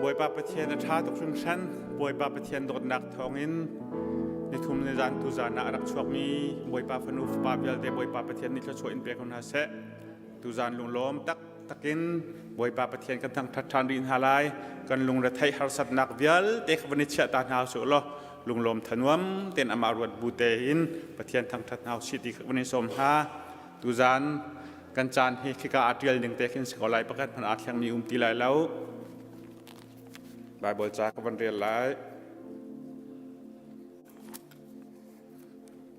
Bawipa Pathian a ṭha tuk hringhran. Bawipa Pathian dawtnak thawngin nithum ni zan tu zan ah a rak chuakmi Bawipa fanu fapa vialte Bawipa Pathian nih thluachuah in pe ko hna seh. Tuzan lunglawm taktak in Bawipa Pathian kan thangṭhat ṭhan rih hna lai. Kan lungre theih harsatnak vialte kha van i chiah ta hna usih law lunglawm thanuam tein amah ruat bu tein Pathian thangṭhat hna usih ti kha van in sawm hna. Tuzan kan caan hi khika aa ṭial ning te khin si ko lai pakhat hmanh aa thlengmi um ti lai lo. Baibal ca ka van rel lai.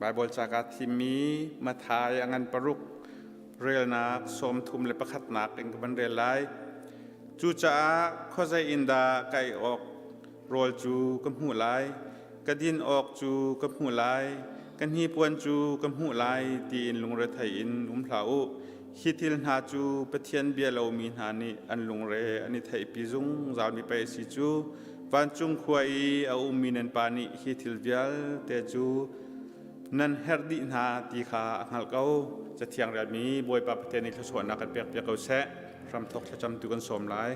Baibal ca kaa thimmi Matthai a ngan paruk relnak 31nak in ka van rel lai. Cucaah khuazei in dah ka ei awk rawl cu ka hmuh lai, ka din awk cu ka hmuh lai, ka hnipuan cu ka hmuh lai tiin lungrethei in um hlah u. Hi thil hna cu Pathian bia lomi hna nih an lungre an i theihpi zungzalmi pei a si cu. Vancung khua i a ummi nan Pa nih hi thil vialte cu nan herh dih hna ti kha a hngalh ko. Cathiang relmi Bawipa Pathian nih thluachuahnak kan pekpiak ko seh. Hramthawk thlacamtu kan sawm lai.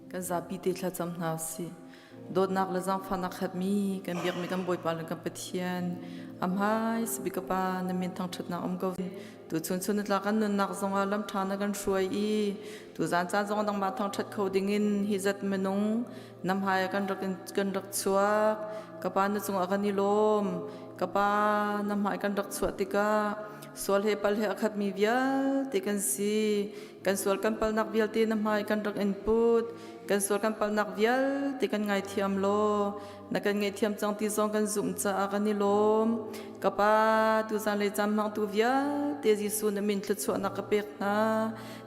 Kan zapi te thlacam hna usih. Dawtnak le zaangfahnak khatmi kan biakmi kan Bawipa le kan Pathian amhai sibik ka pa na min thangṭhatnak um ko. Tu chun chun tla kan nunnak zongah lam ṭha na kan hruai i tuzan caan zong nangmah thangṭhat kho dingin hi zat minung nam hai kan rak kan rak chuak. Ka pa na cungah kan i lawm. Ka pa na hmai kan rak chuah tikah sual he pal he a khatmi vialte kan si. Kan sual kan palnak vialte na hmai kan rak in put. Kan sual kan palnak vialte kan ngaithiam law na kan ngaihthiam cang ti zong kan zumh caah kan i lawm. Ka Pa, tuzan le cam hmangtu vialte Jesuh na min thluachuahnak ka pek hna.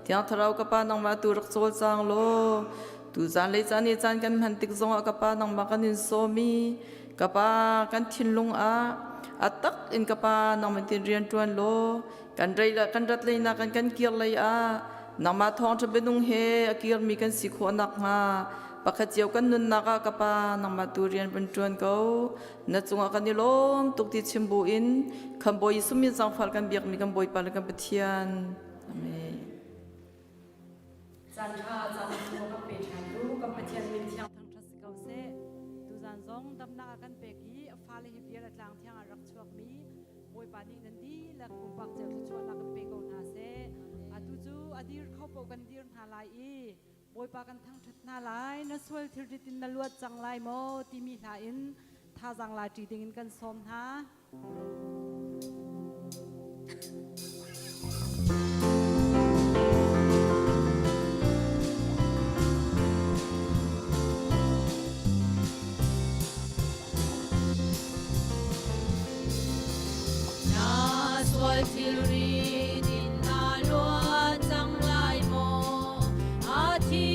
Thiang Thlarau ka Pa nangmah tu rak cawlcang law tuzan le caan i caan kan hman tik zongah ka Pa nangmah kan in sawm i ka Pa kan thinlung ah a tak in ka Pa nangmah tin rian ṭuan law kan rei kan rat lei nak kan kan kir lei ah nangmah thawngṭha bianung he a kirmi kan si khawh nakhnga pakhat cio kan nunnak ah ka pa nangmah tu rian van ṭuan ko na cungah kan i lawm tuk ti chim bu in kan Bawi Jesuh min zangfal kan biakmi kan Bawipa le kan Pathian Amen. Caan ṭha caan ṭha kan pe ṭhan tu kan Pathian min thiang thangṭhat si ko seh. Tuzan zong damnak a kan pek i a fale hi vial a tlang thiang ah rak chuakmi Bawipa nih nan dihlak pumpak cio thluachuahnak kan pe ko hna seh. Atu cu a dir kho paoh kan dir hna lai i Bawipa kan thangṭhat hna lai. Na sual thilrit in na luat cang lai maw timi hla in thazaang la ṭi dingin kan sawm hna. Na sual thilri din na luat cang lai maw? A thi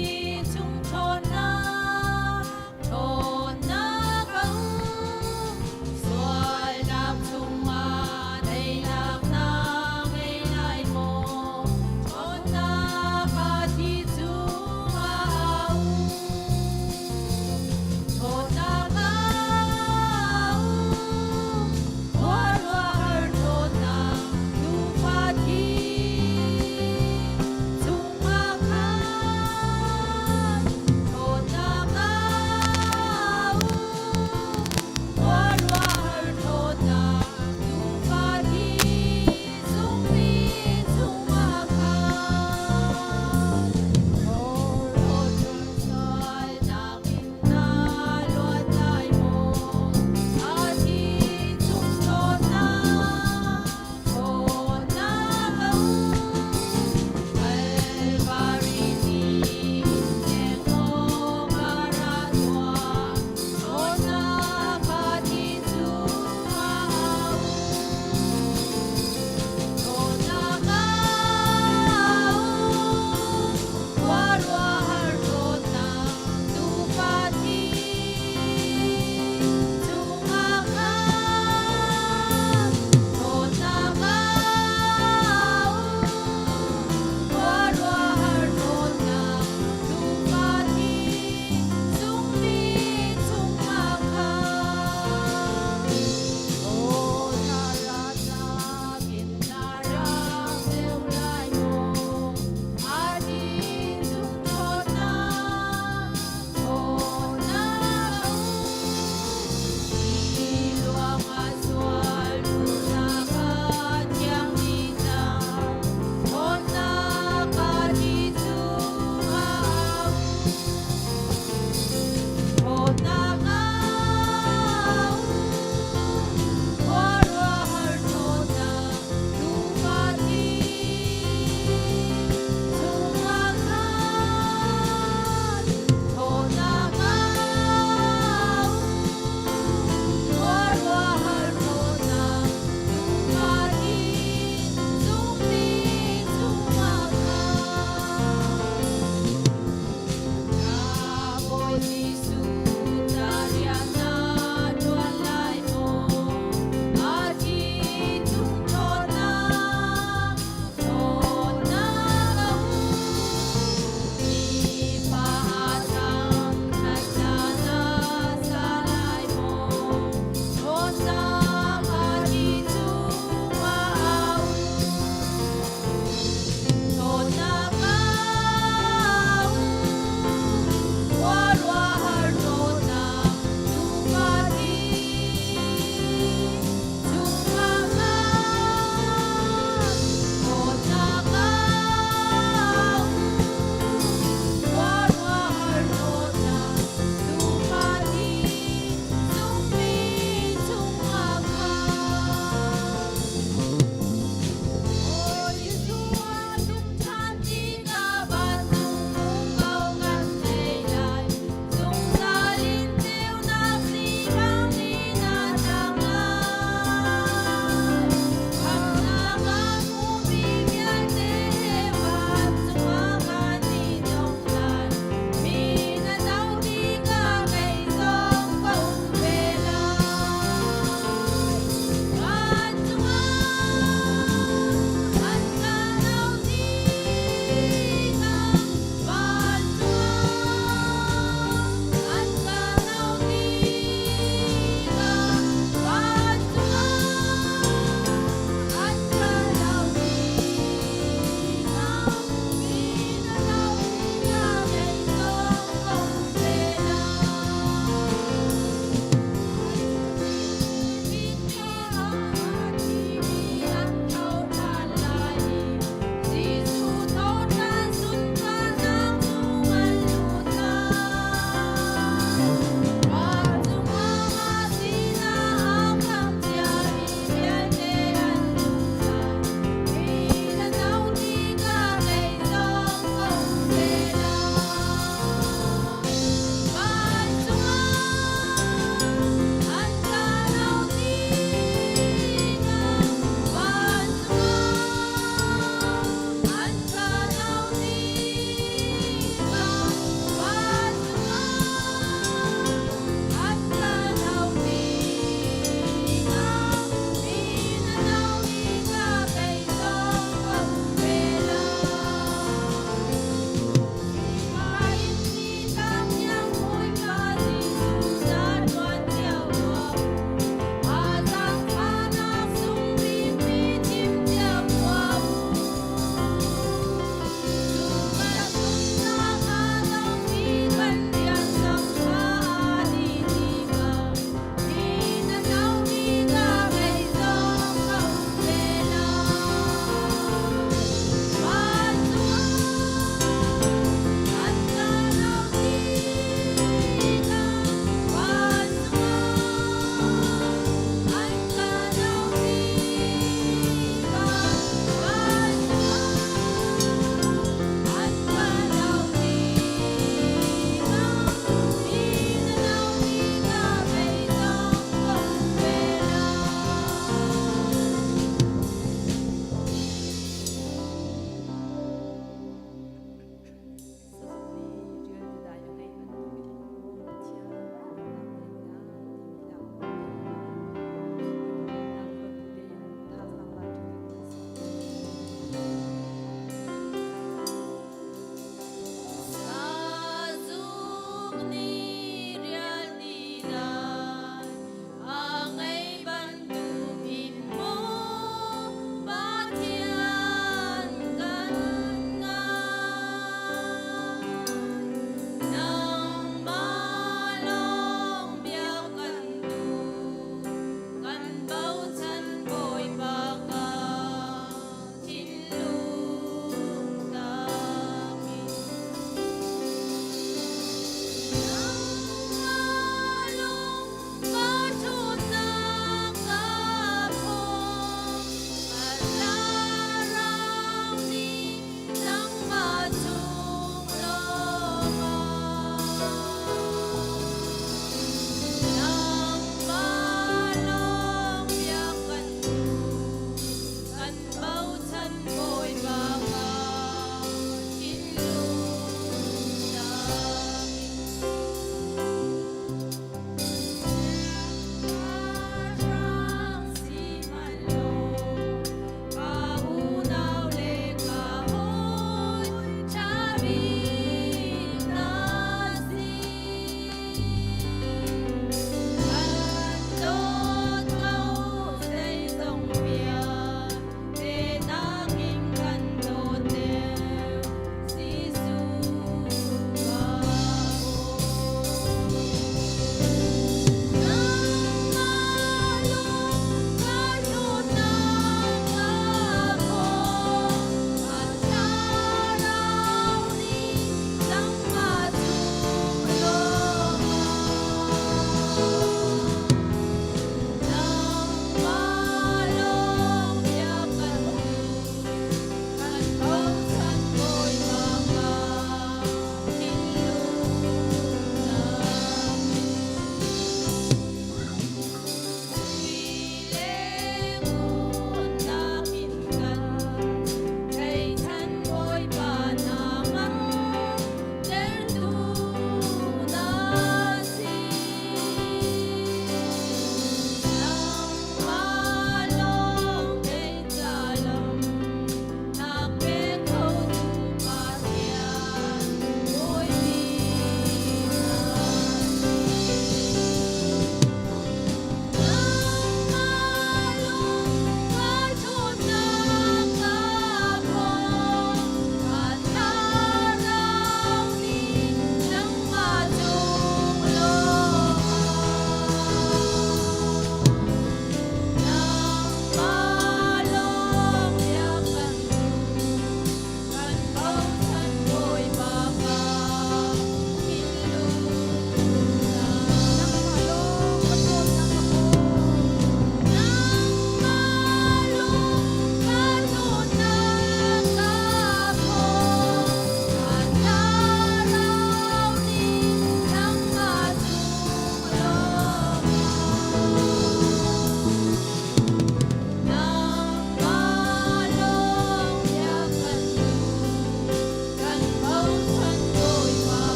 chung ṭhawnnak, ṭhawnnak a um. Sualnak chungah.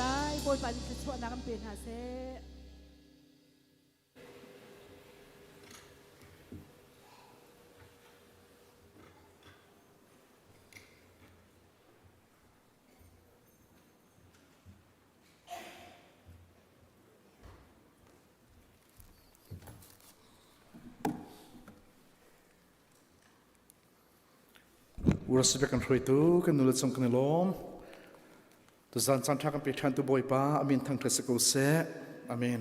lai. Bawipa nih thluachuahnak an pe hna seh. Urasibek kan hruaitu kan nule cung kan i lawm. Tuzan caan ṭha kan pe ṭhan tu Bawipa amin thangṭhat si ko seh. Amen.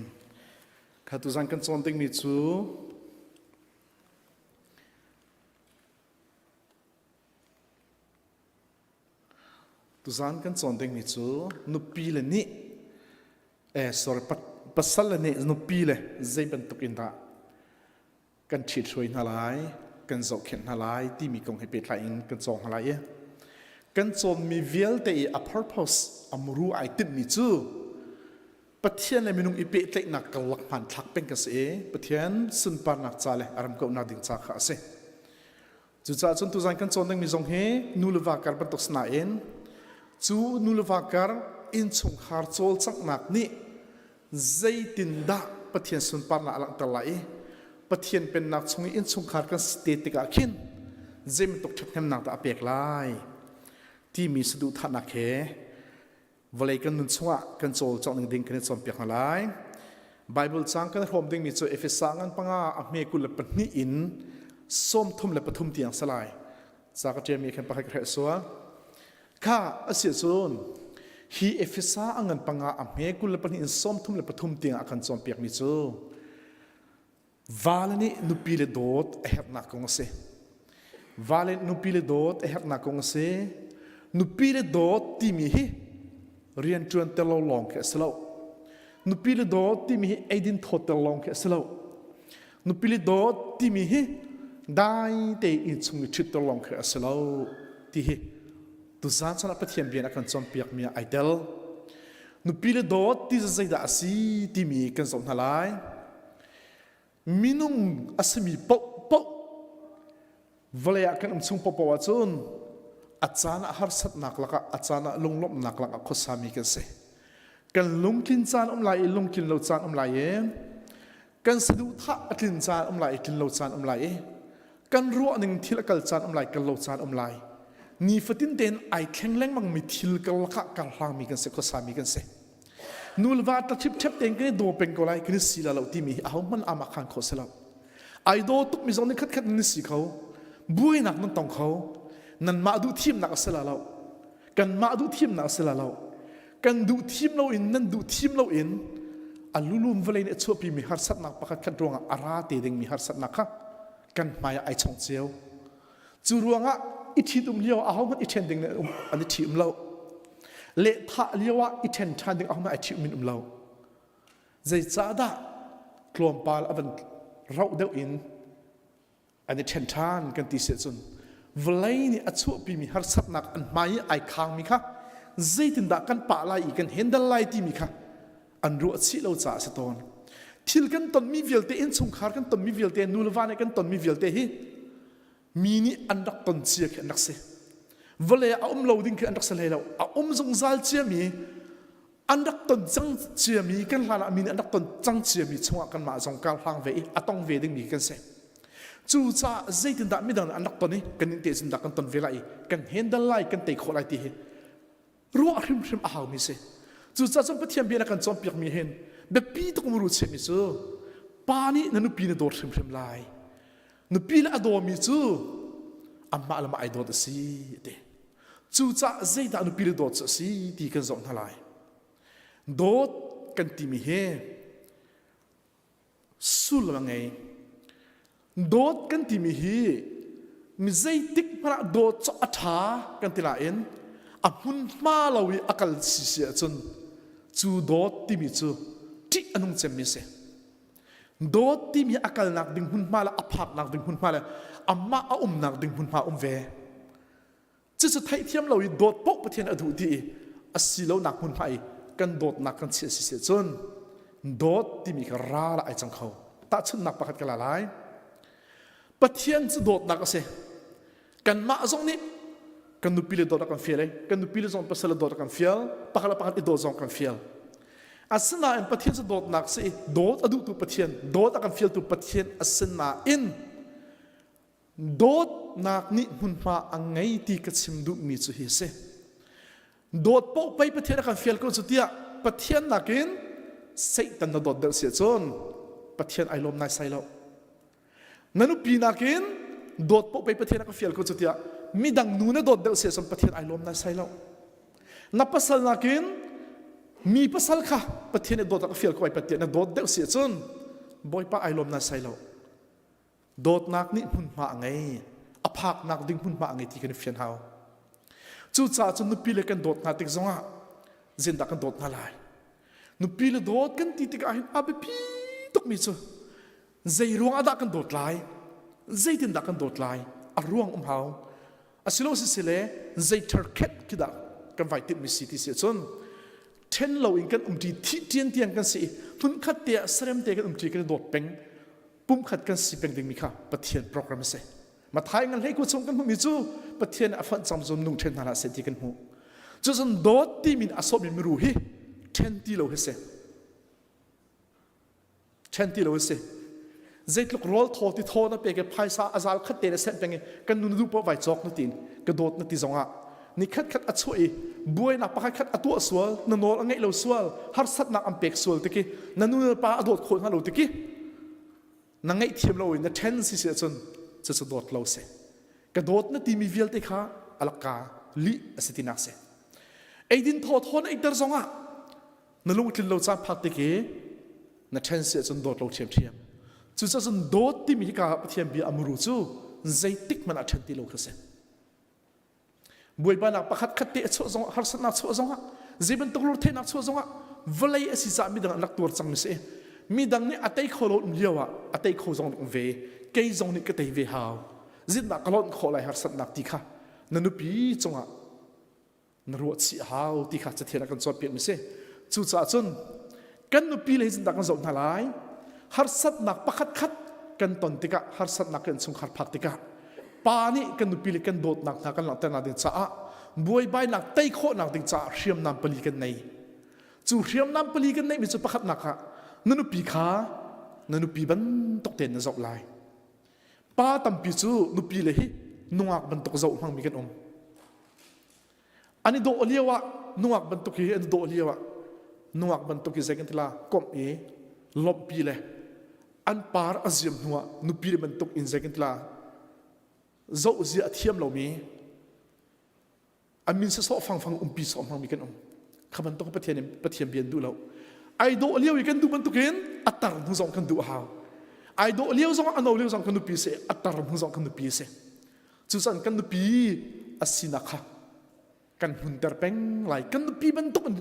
Kha tuzan kan cawn dingmi cu Tuzan kan cawn dingmi cu nupi le nih eh sorry pasal le nih nupi le zei bantuk in dah kan ṭhithruai hna lai, kan zohkhenh hna lai timi kong he pehtlai in kan cawng hna lai i kan cawnmi vialte i a purpose a muru ai timhmi cu Pathian le minung i pehtlaihnak karlak hmanthlak peng kan si i Pathian sunparnak ca le a ram kauhnak ding ca kha a si. Cucaah cun tuzan kan cawn dingmi zong hi nu le va kar bantuk si nain cu nu le va kar innchungkhar cawlcanghnak nih zeitindah Pathian sunparnak a langhter lai i Pathian pennak chung i innchungkhar kan si te tikah khin zeibantuk ṭhathnemnak dah a pek lai timi saduhthahnak he vawlei kan nun chungah kan cawlcangh ning ding kan i cawnpiak hna lai. Bible caang kan hrawm dingmi cu Efesa ngan panga a hme 22 in 33 tiang si lai. Ca ka ṭialmi khan pakhat ka hrelh sual. Kha a si cun hi Efesa a ngan panga a hme 22 in 33 tiang a kan cawnpiakmi cu Vale nih nupi le dawt a herhnak kong a si. Vale nupi le dawt a herhnak kong a si. Nupi le dawt timi hi rianṭuan ter lo lawng khi a si lo. Nupi le dawt timi hi eidin thawt ter lawng khi a si lo. Nupi le dawt timi hi dai te innchung i ṭhit ter lawng khi a si lo ti hi tuzaan chan ah Pathian rian a kan cawnpiakmi ah ai tel. Nupi le dawt ti zeidah a si timi kan zoh hna lai. Minung a simi paohpaoh vawlei ah kan um chung paohpaoh ahcun a caan ah harsatnak lakah a caan ah lunglawmhnak lakah khuasami kan si. Kan lungtlin caan um lai i lungtlin lo caan um lai i kan saduhthah a tlin caan um lai i tlin lo caan um lai i kan ruahning thil a kal caan um lai kal lo caan um lai nifatin tein ai thleng lengmang mi thil karlak ah karhlangmi kan si khuasami kan si. Nu le va ta ṭhipṭhep tein kan i daw peng ko lai kan i si la lo timi hi ahohmanh amak khan khawh si lo. Ai daw tuk mi zong nih khatkhat nan i si kho. Buainak nan tong kho. Nanmah duh thimnak a si la lo. Kanmah duh thimnak a si la lo. Kan duh thim lo in nan duh thim lo in a lulum vawlei nih a chuahpi mi harsatnak pakhat khat ruangah a ra te ding mi harsatnak kha kan hmai ah ai chong cio. Cu ruangah i ṭhitum lio ahohmanh i ṭhen ding an i ṭhi um lo. Lehthah lio ah i ṭhen ṭhan ding ahohmanh ai ṭhi um in um lo. Zeicahdah tlawmpal a van rauh deuh in an i ṭhen ṭhan kan ti si ahcun vawlei nih a chuahpimi harsatnak an hmai i ai khangmi kha zeitindah kan pah lai i kan handle lai timi kha an ruah chih lo caah a si tawn. Thil kan tonmi vialte, innchungkhar kan tonmi vialte, nu le va nih kan tonmi vialte hi mi nih an rak ton cia khi an rak si. Vawlei ah a um lo ding khi an rak si hlei lo. A um zungzal ciami, an rak ton cang ciami, kan hlan ah mi nih an rak ton cang ciami chungah kanmah zong kar hlang ve i a tong ve dingmi kan si. Cucaah zeitindah midang nih an rak ton i kan nih te zindah kan ton ve lai i kan handle lai, kan tei khawh lai ti hi ruah hrimhrim a haumi si. Cucaah cun Pathian bia na kan cawnpiakmi hin biapi tuk muru chimmi cu pa nih na nupi na dawt hrimhrim lai. Nupi le a dawmi cu amah le mah ai dawt a si a ti. Cucaah zeidah nupi le dawt cu a si ti kan zoh hna lai. Dawt kan timi hi sullam a ngei. Dawt kan timi hi mi zeitik hmanh ah dawt cu a ṭha kan ti nain a hmunhma lo i a kal si si ahcun cu dawt timi cu ṭih a nung cemmi a si. Dawt timi a kalnak ding hmunhma le a phaknak ding hmunhma le amah a umnak ding hmunhma um ve. Cucu theihthiam lo i dawt paoh Pathian a duh ti i a si lonak hmunhma i kan dawtnak kan chiah si si cun dawt timi kha ral ah ai cang kho. Tahchunhnak pakhat ka la lai. Pathian cu dawtnak a si. Kanmah zong nih kan Kan nupi le dawt a kan fial i kan nupi le zong pasal le dawt a kan fial, pakhat le pakhat i dawt zong kan fial. Asinain Pathian cu dawtnak si i dawt a duhtu Pathian, dawt a kan fialtu Pathian a si nain dawtnak nih hmunhma a ngei ti ka chim duhmi cu hi a si. Dawt paoh pei Pathian a kan fial ko cu tiah Pathian nakin Satan na dawt deuh si ahcun Pathian ai lawm naisai lo. Na nupi nakin dawt paoh pei Pathian a ka fial ko cu tiah midang nu na dawt deuh si ahcun Pathian ai lawm naisai lo. Na pasal nakin mi pasal kha Pathian nih dawt a ka fial ko ai pat tiah na dawt deuh si ahcun Bawipa ai lawm naisai lo. Dawtnak nih hmunhma a ngei. A phaknak ding hmunhma a ngei ti kan i fian hau. Cucaah cun nupi le kan dawt hna tik zongah zindah kan dawt hna lai. Nupi le dawt kan ti tikah hin a biapi tukmi cu zei ruang ah dah kan dawt lai zeitindah kan dawt lai a ruang um hau asilo sisile zei ṭherkhet khi dah kan vai timhmi si ti si ahcun ṭhen lo in kan umṭi thih ṭian tiang kan si i hmunkhat te ah serem te kan umṭi kan i dawt peng pumkhat kan si peng dingmi kha Pathian program a si Mathai ngan hlei ku chung kan hmuhmi cu Pathian a fonh cang zum nung ṭhen hna hlah seh ti kan hmuh cucun dawt timi a sawhmi miru hi ṭhen ti lo hi si Ṭhen ti lo a si. Zeitluk rawl thaw ti thaw na pek i phaisa a zal khat te na senh peng i kan nu na duh poah vai cawk na tiin ka dawt na ti zongah ni khat khat a chuah i buainak pakhat khat a tuah sual na nawl a ngeih lo sual harsatnak an pek sual tiki na nu na pa a dawt khawh hna lo tiki na ngaihthiam lo i na ṭhen si si ahcun cucu dawt lo si ka dawt na timi vialte kha alaka lih a si tinak si eidin thaw thaw na eiter zongah na lungtlin lo caan phak tik i na ṭhen si ahcun dawt lo ṭhiamṭhiam cucaah cun dawt timi hika ah Pathian bia a muru cu zeitik hmanh ah ṭhen ti lo kha si buaibanak pakhat khat te a chuah zongah harsatnak chuah zongah zei bantuk lungretheihnak chuah zongah vawlei a si caah midang an rak tuar cangmi si midang nih a tei kho lo um lio ah a tei kho zong um ve kei zong nih ka tei ve hau zindah ka lonh khawh lai harsatnak ti kha na nupi cungah na ruah chih hau ti kha cathiang a kan cawnpiakmi si cucaah cun kan nupi le hi zindah kan zoh hna lai harsatnak pakhat khat kan ton tikah harsatnak kan chungkhar phak tikah pa nih kan nupi le kan dawtnak hna kan langhternak ding caah buaibainak tei khawhnak ding caah hriamnam pali kan nei cu hriamnam pali kan neihmi cu pakhatnak ah na nupi kha na nupi bantuk tein na zoh lai pa tampi cu nupi le hi nungak bantuk zoh hmangmi kan um An i dawh lio ah nungak bantuk hi an i dawh lio ah nungak bantuk hi zei kan ti la komh i lawmhpi le an par a ziam hnu ah nupi le bantuk in zei kan ti la zoh zia a thiam lomi a min sawsawh fangfang umpi sawh hmangmi kan um kha bantuk Pathian in Pathian bia an duh lo ai dawh lio i kan duh bantukin a tar hnu zong kan duh a hau ai dawh lio zong a no lio zong kan nupi si a tar hnu zong kan nupi si Cucan kan nupi a sinak kha kan hmunter peng lai. Kan nupi bantuk in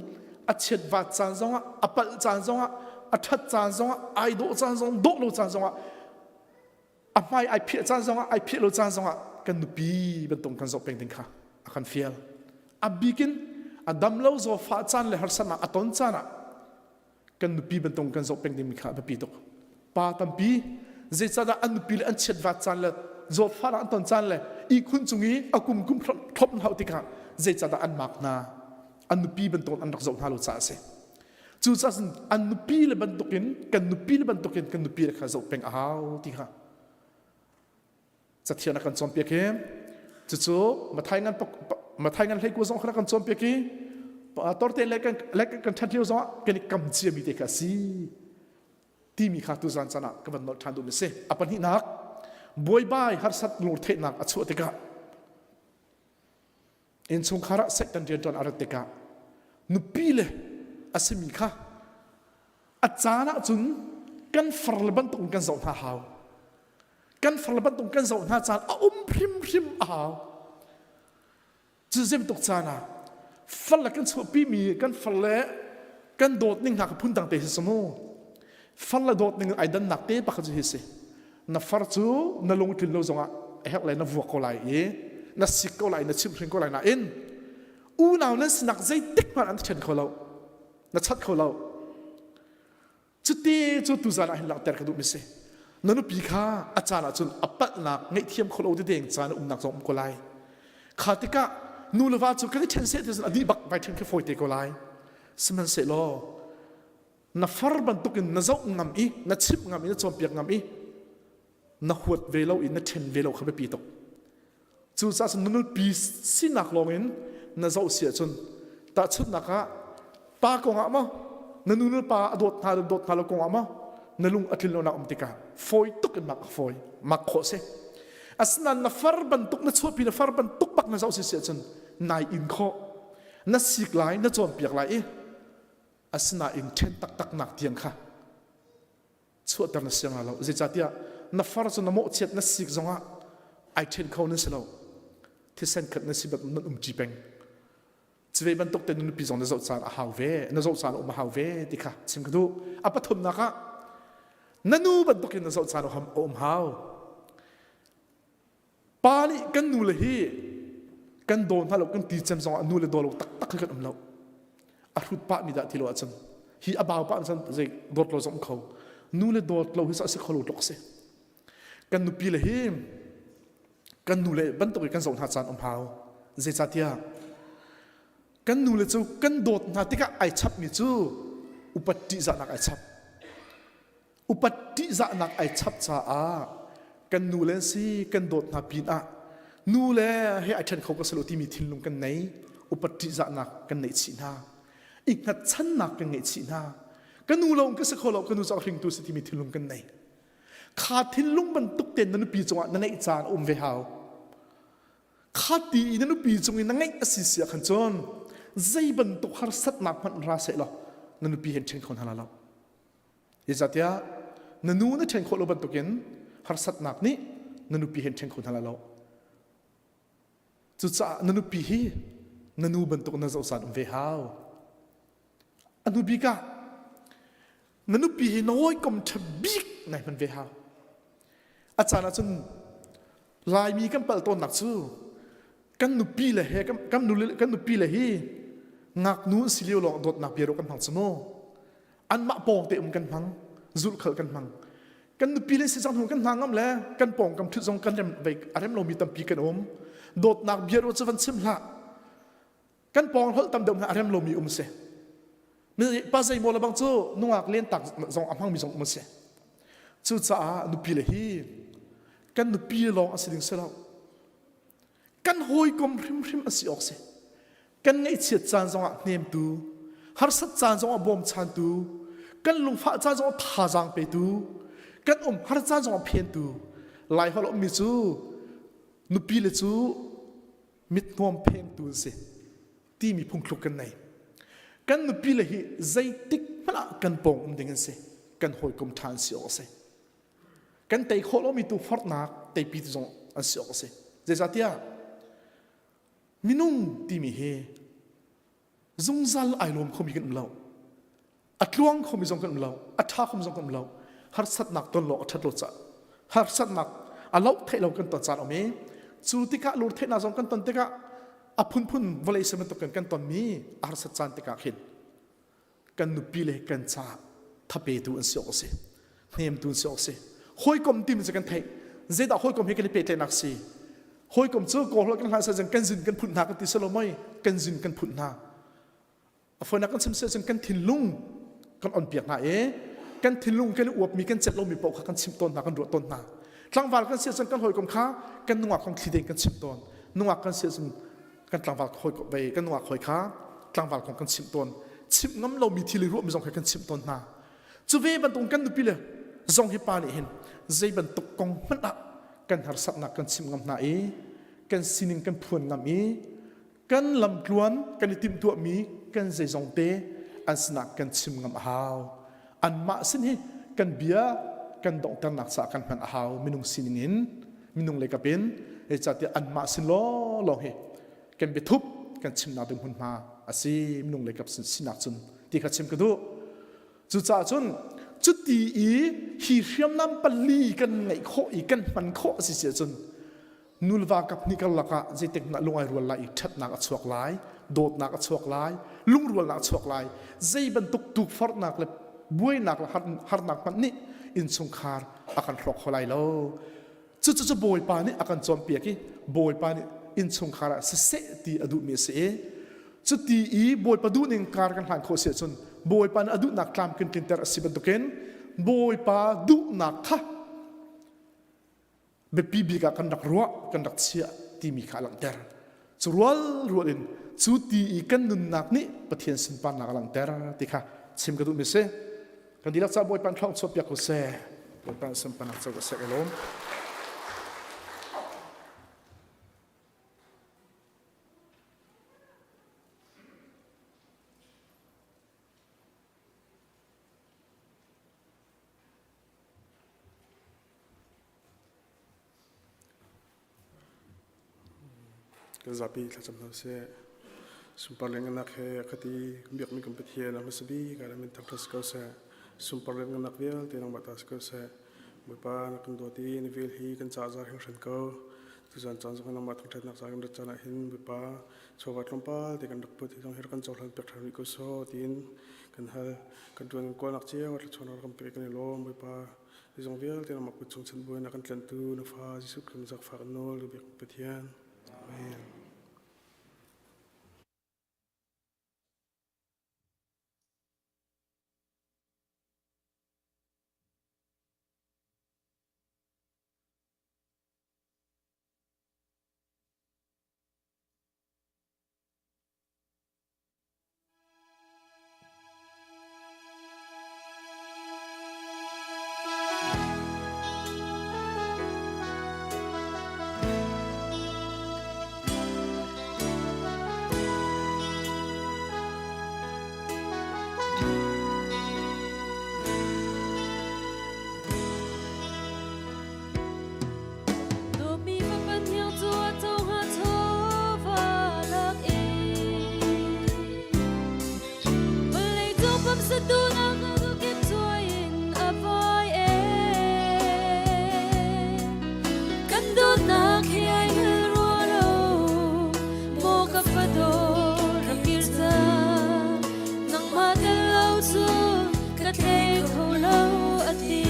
a chiatvat caan zongah, a palh caan zongah, a ṭhat caan zongah, ai dawh caan zong, dawh lo caan zongah, a hmai ai phiah caan zongah, ai phiah lo caan zongah kan nupi bantuk kan zoh peng ding kha a kan fial. A bikin a dam lo zawfah caan le harsatnak a ton caan ah kan nupi bantuk kan zoh peng dingmi kha a biapi tuk pa tampi zeicahdah an nupi le an chiatvat caan le zawtfahnak an ton caan le ihkhun cung i a kum kum thlop hau tikah zeicahdah an mak hna an nupi bantuk an rak zoh hna lo caah a si cucaah cun an nupi le bantukin kan nupi le bantukin kan nupi le kha zoh peng a hau ti kha Cathiang a kan cawnpiak hi cucu Mathai ngan Mathai ngan hlei ku zong kha kan cawnpiak i torte le kan le kan ṭhat lio zongah kan i kam ciami te kha a si timi kha tuzan caan ah ka van nolh ṭhan duhmi si a pahnihnak buaibai harsat lungretheihnak a chuah tikah innchungkhar ah Satan rianṭuan a rat tikah nupi le a simi kha a caan ahcun kan far le bantuk in kan zoh hna hau kan far le bantuk kan zoh hna caan a um hrimhrim a hau cu zemtuk caan ah far le kan chuahpi mi kan far le kan dawt ning hna ka phun dang te hi si mu far le dawt ning ai dannak te pakhat cu hi si na far cu na lungtlin lo zongah a herh le na vuak ko lai i na sik ko lai na chimhring ko lai nain unau nan sinak zeitik hmanh an ṭhen kho lo na chat kho lo cuti cu tuzan ah hin langhter ka duhmi si na nupi kha a caan ahcun a palhnak ngaihthiam kho lo ding caan a umnak zong um ko lai kha tikah. nu le va cu kan i ṭhen seh ti a dih bak vai ṭhen khi fawi te ko lai. Sihmanhsehlaw na far bantukin na zoh ngam i na chimh ngam i na cawnpiak ngam i na huat ve lo i na ṭhen ve lo kha biapi tuk. Cucaah cun na nupi sinak lawngin na zoh si ahcun tahchunhnak ah pa kongah maw na nu le pa a dawt hna le dawt hna lo kongah maw na lung a tlin lonak um tikah fawi tuk in mak a fawi mak khawh si. Asinain na far bantuk na chuahpi na far bantuk bak na zoh si si ahcun nai in khawh na sik lai na cawnpiak lai i asinain ṭhen taktak nak tiang kha chuahter na siang lo zeicahtiah na far cu na mawhchiat na sik zongah ai ṭhen kho nan si lo thisen khat na si bat nan um ṭi peng cuve bantuk te nupi zong na zoh caan a hau ve na zoh caan a um a hau ve ti kha chim ka duh a pathumnak ah na nu bantukin na zoh caan a um hau Pa nih kan nule hi kan daw hna lo kan ti cem zongah nu le daw lo taktak hi kan um lo. A hrut pah mi dah ti lo ahcun hi a bau pah cun zei dawt lo zong kho. Nu le dawt lo hi a si kho lo tluk si. Kan nupi le hi kan nu le bantuk i kan zoh hna caan um hau. Zeicahtiah kan nu le cu kan dawt hna tikah ai chapmi cu upat ṭihzahnak ai chap. Upat ṭihzahnak ai chap caah kan nu le si kan dawt hna pin ah nu le he ai ṭhen kho ka si lo timi thinlung kan nei upat ṭihzahnak kan neih chih hna i hngatchannak kan ngeih chih hna ka nu lo ka si kho lo ka nu cu hringtu si timi thinlung kan nei kha thinlung bantuk ten na nupi cungah na neih caan a um ve hau kha ti i na nupi cung i na ngeih a si si ah khan cun zei bantuk harsatnak hmanh ra seh law na nupi hen ṭhen kho hna lo Zeicahtiah na nu na ṭhen khawh lo bantukin harsatnak nih na nupi hen ṭhen kho hna lai lo. Cucaah na nupi hi na nu bantuk na zoh caan um ve hau. A hnu bik ah na nupi hi na hawikom ṭha bik nai hman ve hau. A caan ah cun Laimi kan palh tawnnak cu kan nupi le he kan, kan, kan nupi le hi ngaknu an si lio lawng dawtnak bia kan hmang cu mu. Anmah pawng te um kan hmang, zulhkhal kan hmang. Kan nupi le si cang hnu kan hna ngam le kan pawng kam ṭhut zong kan rem vei a rem lomi tampi kan um. Dawtnak bia cu van chim hlah. Kan pawng holh tam deuh hna a rem lomi um si. Pa zei maw le bang cu nungak len tak zong a hmangmi zong um si. Cucaah nupi le hi kan nupi lawng a si ding si lo. Kan hawikom hrimhrim a si awk si. Kan ngaihchiat caan zongah hnemtu, harsat caan zongah bawmchantu, kan lungfah caan zongah thazaang petu, kan umhar caan zongah phentu, Laiholh ummi cu nupi le cu mithnuam phengtu an si timi phungthluk kan nei. Kan nupi le hi zeitik hmanh ah kan pawng um ding an si. Kan hawikom ṭha an si awk a si. Kan tei khawh lomi tu forhnak teipi tu zong an si awk a si. Zeicahtiah Minung timi hi zungzal ai lawm khomi kan um lo. A tluang khomi zong kan um lo. A ṭha khomi zong kan um lo. Harsatnak ton lo a ṭhat lo ca harsatnak a loh theih lo kan ton caan um i cu tikah lur theihnak zong kan ton tikah a phunphun vawlei se bantuk kan kan tonmi a harsat caan tikah khin kan nupi le kan caah thapetu an si awk a si hnemtu an si awk a si hawikom timi cu kan theih zeidah hawikom he kan i pehtlaihnak si hawikom cu kawl kan hlan sa kan zin kan phut hna kan ti selo moi kan zin kan phut hna a fawinak kan chim se cun kan thinlung kan on piak hna i kan thinlung kan i uapmi kan celh lomi paoh kha kan chimh tawn hna kan ruah tawn hna tlangval kan si cun kan hawikom kha kan nungak kong thli tein kan chimh tawn nungak kan si cun kan tlangval hawi ve kan nungak hawi kha tlangval kong kan chimh tawn chimh ngam lomi thil i ruahmi zong kha kan chimh tawn hna cu ve bantuk kan nupi le zong hi pa nih hin zei bantuk kong hmanh ah kan harsatnak kan chimh ngam hna i kan sining kan phuan ngam i kan lamtluan kan i timhtuahmi kan zeizong te an sinah kan chim ngam a hau anmah sin hi kan bia kan donghternak caah kan hman a hau minung sining in minung lei kap in zeicahtiah anmah sin lawnglawng hi kan biathup kan chimnak ding hmunhma a si minung lei kap sinak cun ti kha chim ka duh cucaah cun cuti i hi hriamnam pali kan ngeih khawh i kan hman khawh a si si ahcun nulva kap hnih karlak ah zeitik hmanh lungai rual lai i ṭhatnak a chuak lai dawtnak a chuak lai lungrualnak a chuak lai zei bantuk tukforhnak le buainak le harnak hmanh nih innchungkhar a kan hrawk kho lai lo cucu cu Bawipa nih a kan cawnpiak i Bawipa nih innchungkhar ah siseh ti a duhmi a si i cuti i Bawipa duhning kar kan hlan khawh si ahcun Bawipa nih a duhnak tlam kan tlinter a si bantukin Bawipa duhnak kha biapi bik ah kan rak ruah kan rak chiah timi kha a langhter. Cu rual rual in cu ti i kan nunnak nih Pathian sunparnak a langhter ti kha chim ka duhmi si. Kan dihlak ca Bawipa in thlawng chuah piak ko seh. Bawipa sunparnak co ko seh ka lawm. Kan zapi thlacam hna sih. Sunpar lenganak he khati biakmi kan Pathian a hmasa bik ah min thangṭhat si ko seh. Sunpar lenganak vialte nangmah ta si ko seh. Bawipa na kan dawt i na vel hi kan caah zar hringhran ko. Tuzan caan zong nangmah thangṭhatnak ca kan rat caan ah hin Bawipa chawva tlawmpal te kan rak put hi zong hi rak kan cohlan piak ṭhan rih ko sawh tiin kan hal. Kan ṭuan kan kawlnak cio ah thluachuah rak kan pek kan i lawm Bawipa. Zeizong vialte nangmah kut chung chan buin a kan tlanhtu na fa Jesuh Khrih zakfak in nawl ka biak Pathian. Amen. Dawtmi fapa hniang cu a co hnga chawva lak in vawlei cung pumsa duhnak a kip cuai in a fawi e kan dawtnak hi ai hel rua lo maw ka fadawt rak kir cang nangmah tel lo cu ka tlei kho lo a ti.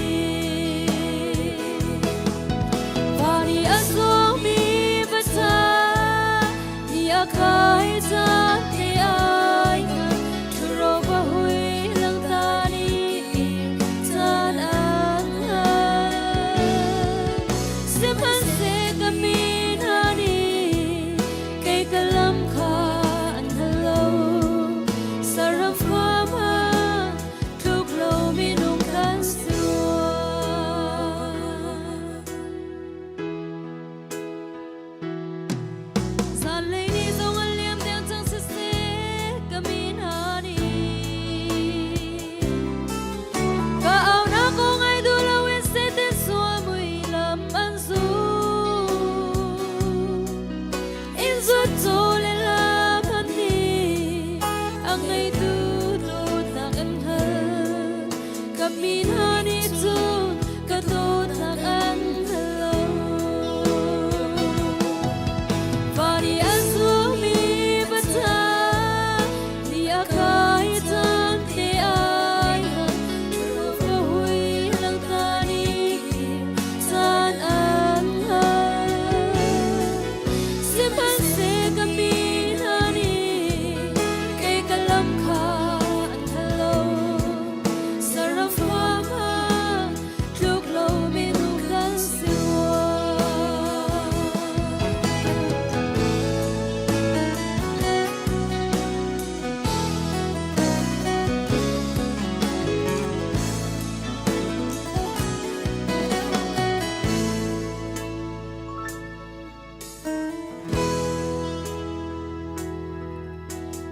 Van i a zuangmi va ca ni a kai caan te ai ṭhuro va hui langta ni caan an Sihmanhseh ka mi hna nih kei ka lam kha an hal lo saram huama tluk lo minung kan si rua. Zanlei ni zong a liam deng cang siseh ka mi hna nih ka aunak aw ngai duh loin seten sual mui lam an zul in zuat caw le lam an nih a ngeitu dawtnak an hal ka mi hna nih cun ka dawtnak an hal lo Van i a zuangmi va ca ni a kai caan te ai ka hui langta ni caan an hal Sihmanhseh ka mi hna nih kei ka lam kha an hal lo saram huama tluk lo minung kan si rua.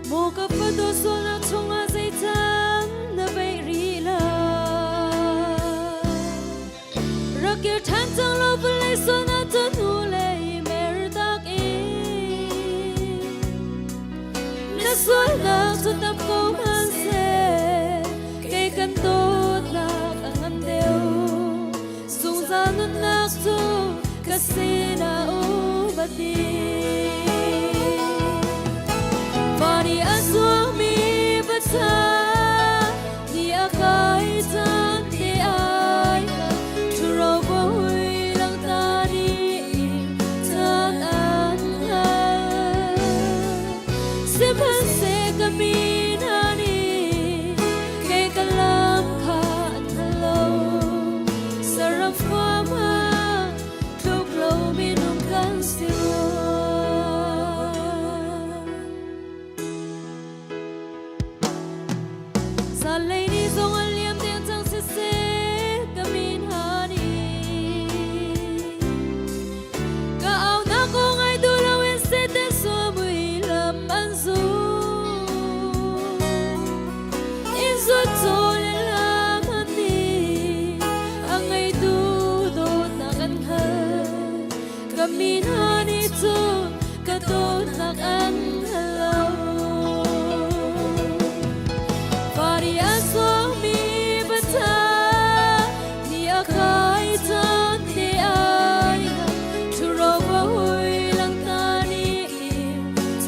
Maw ka fatu sualnak chungah zeican na veih rih lo? Rak kir ṭhan cang law vawlei sualnak cu hnulei mer tak in na sualnak cu tam ko hmanhseh kei kan dawtnak a ngan deuh zungzal nunnak cu ka sinah um a ti. Van i a zuangmi va ca ni a kai cang te ai ṭhuro va hui langta ni caan an hal. Ka mi hna nih cun ka dawtnak an hal lo. Fari a suangmi bata ni a kai caan te ai Thuro va hui lang ta ni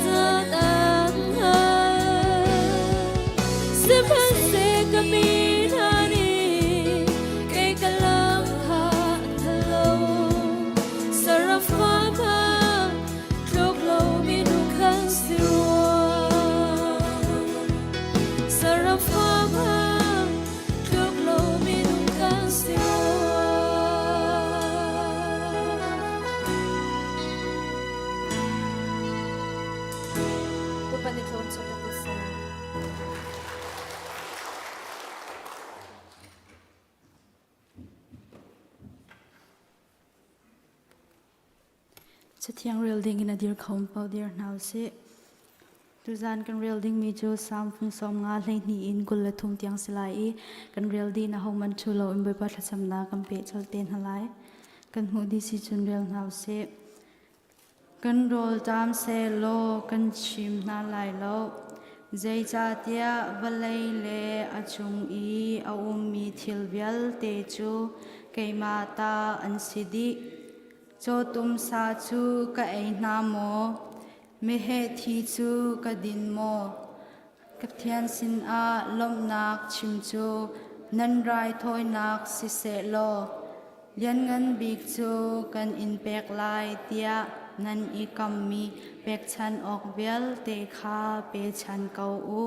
caan an hal. Sihmanhseh ka mi hna nih kei ka lam kha an hal lo. Sarafa hna tluk lo minu kan si rua. Sarafa hna tluk lo minu kan si rua. Bawipa nih tlawn chung na seh. Cathiang rel ding in a dir kho paoh dir hna usih. Tuzan kan rel dingmi cu Salm fung 50 12 in 23 tiang si lai i kan rel dih na homan ṭhu lo in Bawipa thlacamnak kan peh colh te hna lai. Kan hmuh dih si cun rel hna usih. Kan rawlṭam sehlaw kan chim hna lai lo, zeicahtiah vawlei le a cung i a ummi thil vialte cu keimah ta an si dih. Cawtum sa cu ka ei hna maw? Meheh thi cu ka din maw? Pathian sinah lawmhnak chim cu nan raithawinak si sehlaw Lianngan Bik cu kan in pek lai tiah nan i kammi pekchanh awk vialte kha pechan ko u.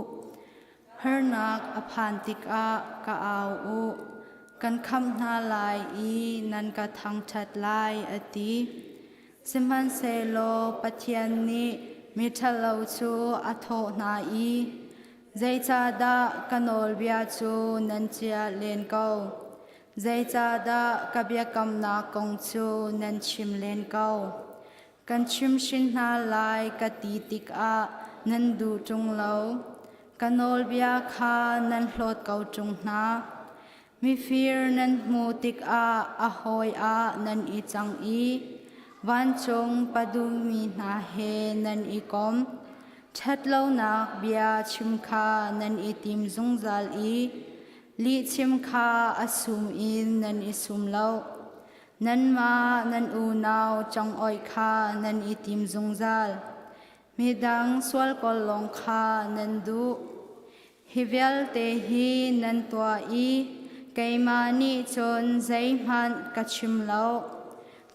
Harnak a phan tikah ka au u. Kan khamh hna lai i nan ka thangṭhat lai, a ti. Sihmanhsehlaw Pathian nih miṭhalo cu a thawh hna i, Zeicahdah ka nawlbia cu nan chiah len ko? Zeicahdah ka biakamnak kong cu nan chim len ko? Kan chimhhrin hna lai ka ti tikah nan duh ṭung lo. Ka nawlbia kha nan hlawt ko ṭung hna. Mifir nan hmuh tikah a hawi ah nan i cang i vancung padummi hna he nan i kom. Ṭhatlonak bia chim kha nan i tim zungzal i lihchim kha a sum in nan i sum lo. Nanmah nan unau congoih kha nan i tim zungzal. Midang sual kawl lawng kha nan duh. Hi vialte hi nan tuah i keimah nih cun zeihmanh ka chim lo.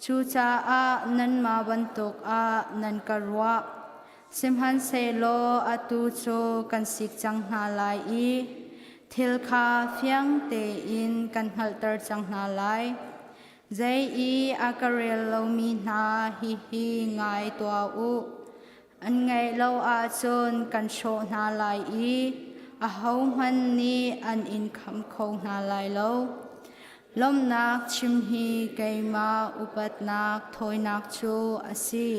Cucaah nanmah bantuk ah nan ka ruah. Sihmanhsehlaw atu cu kan sik cang hna lai i thil kha fiang tein kan hngalhter cang hna lai. Zei i a ka rel lomi hna hihi ngai tuah u. An ngaih lo ahcun kan hrawh hna lai i ahohmanh nih an in kham kho hna lai lo. Lawmhnak chim hi keimah upatnak thawinak cu a si.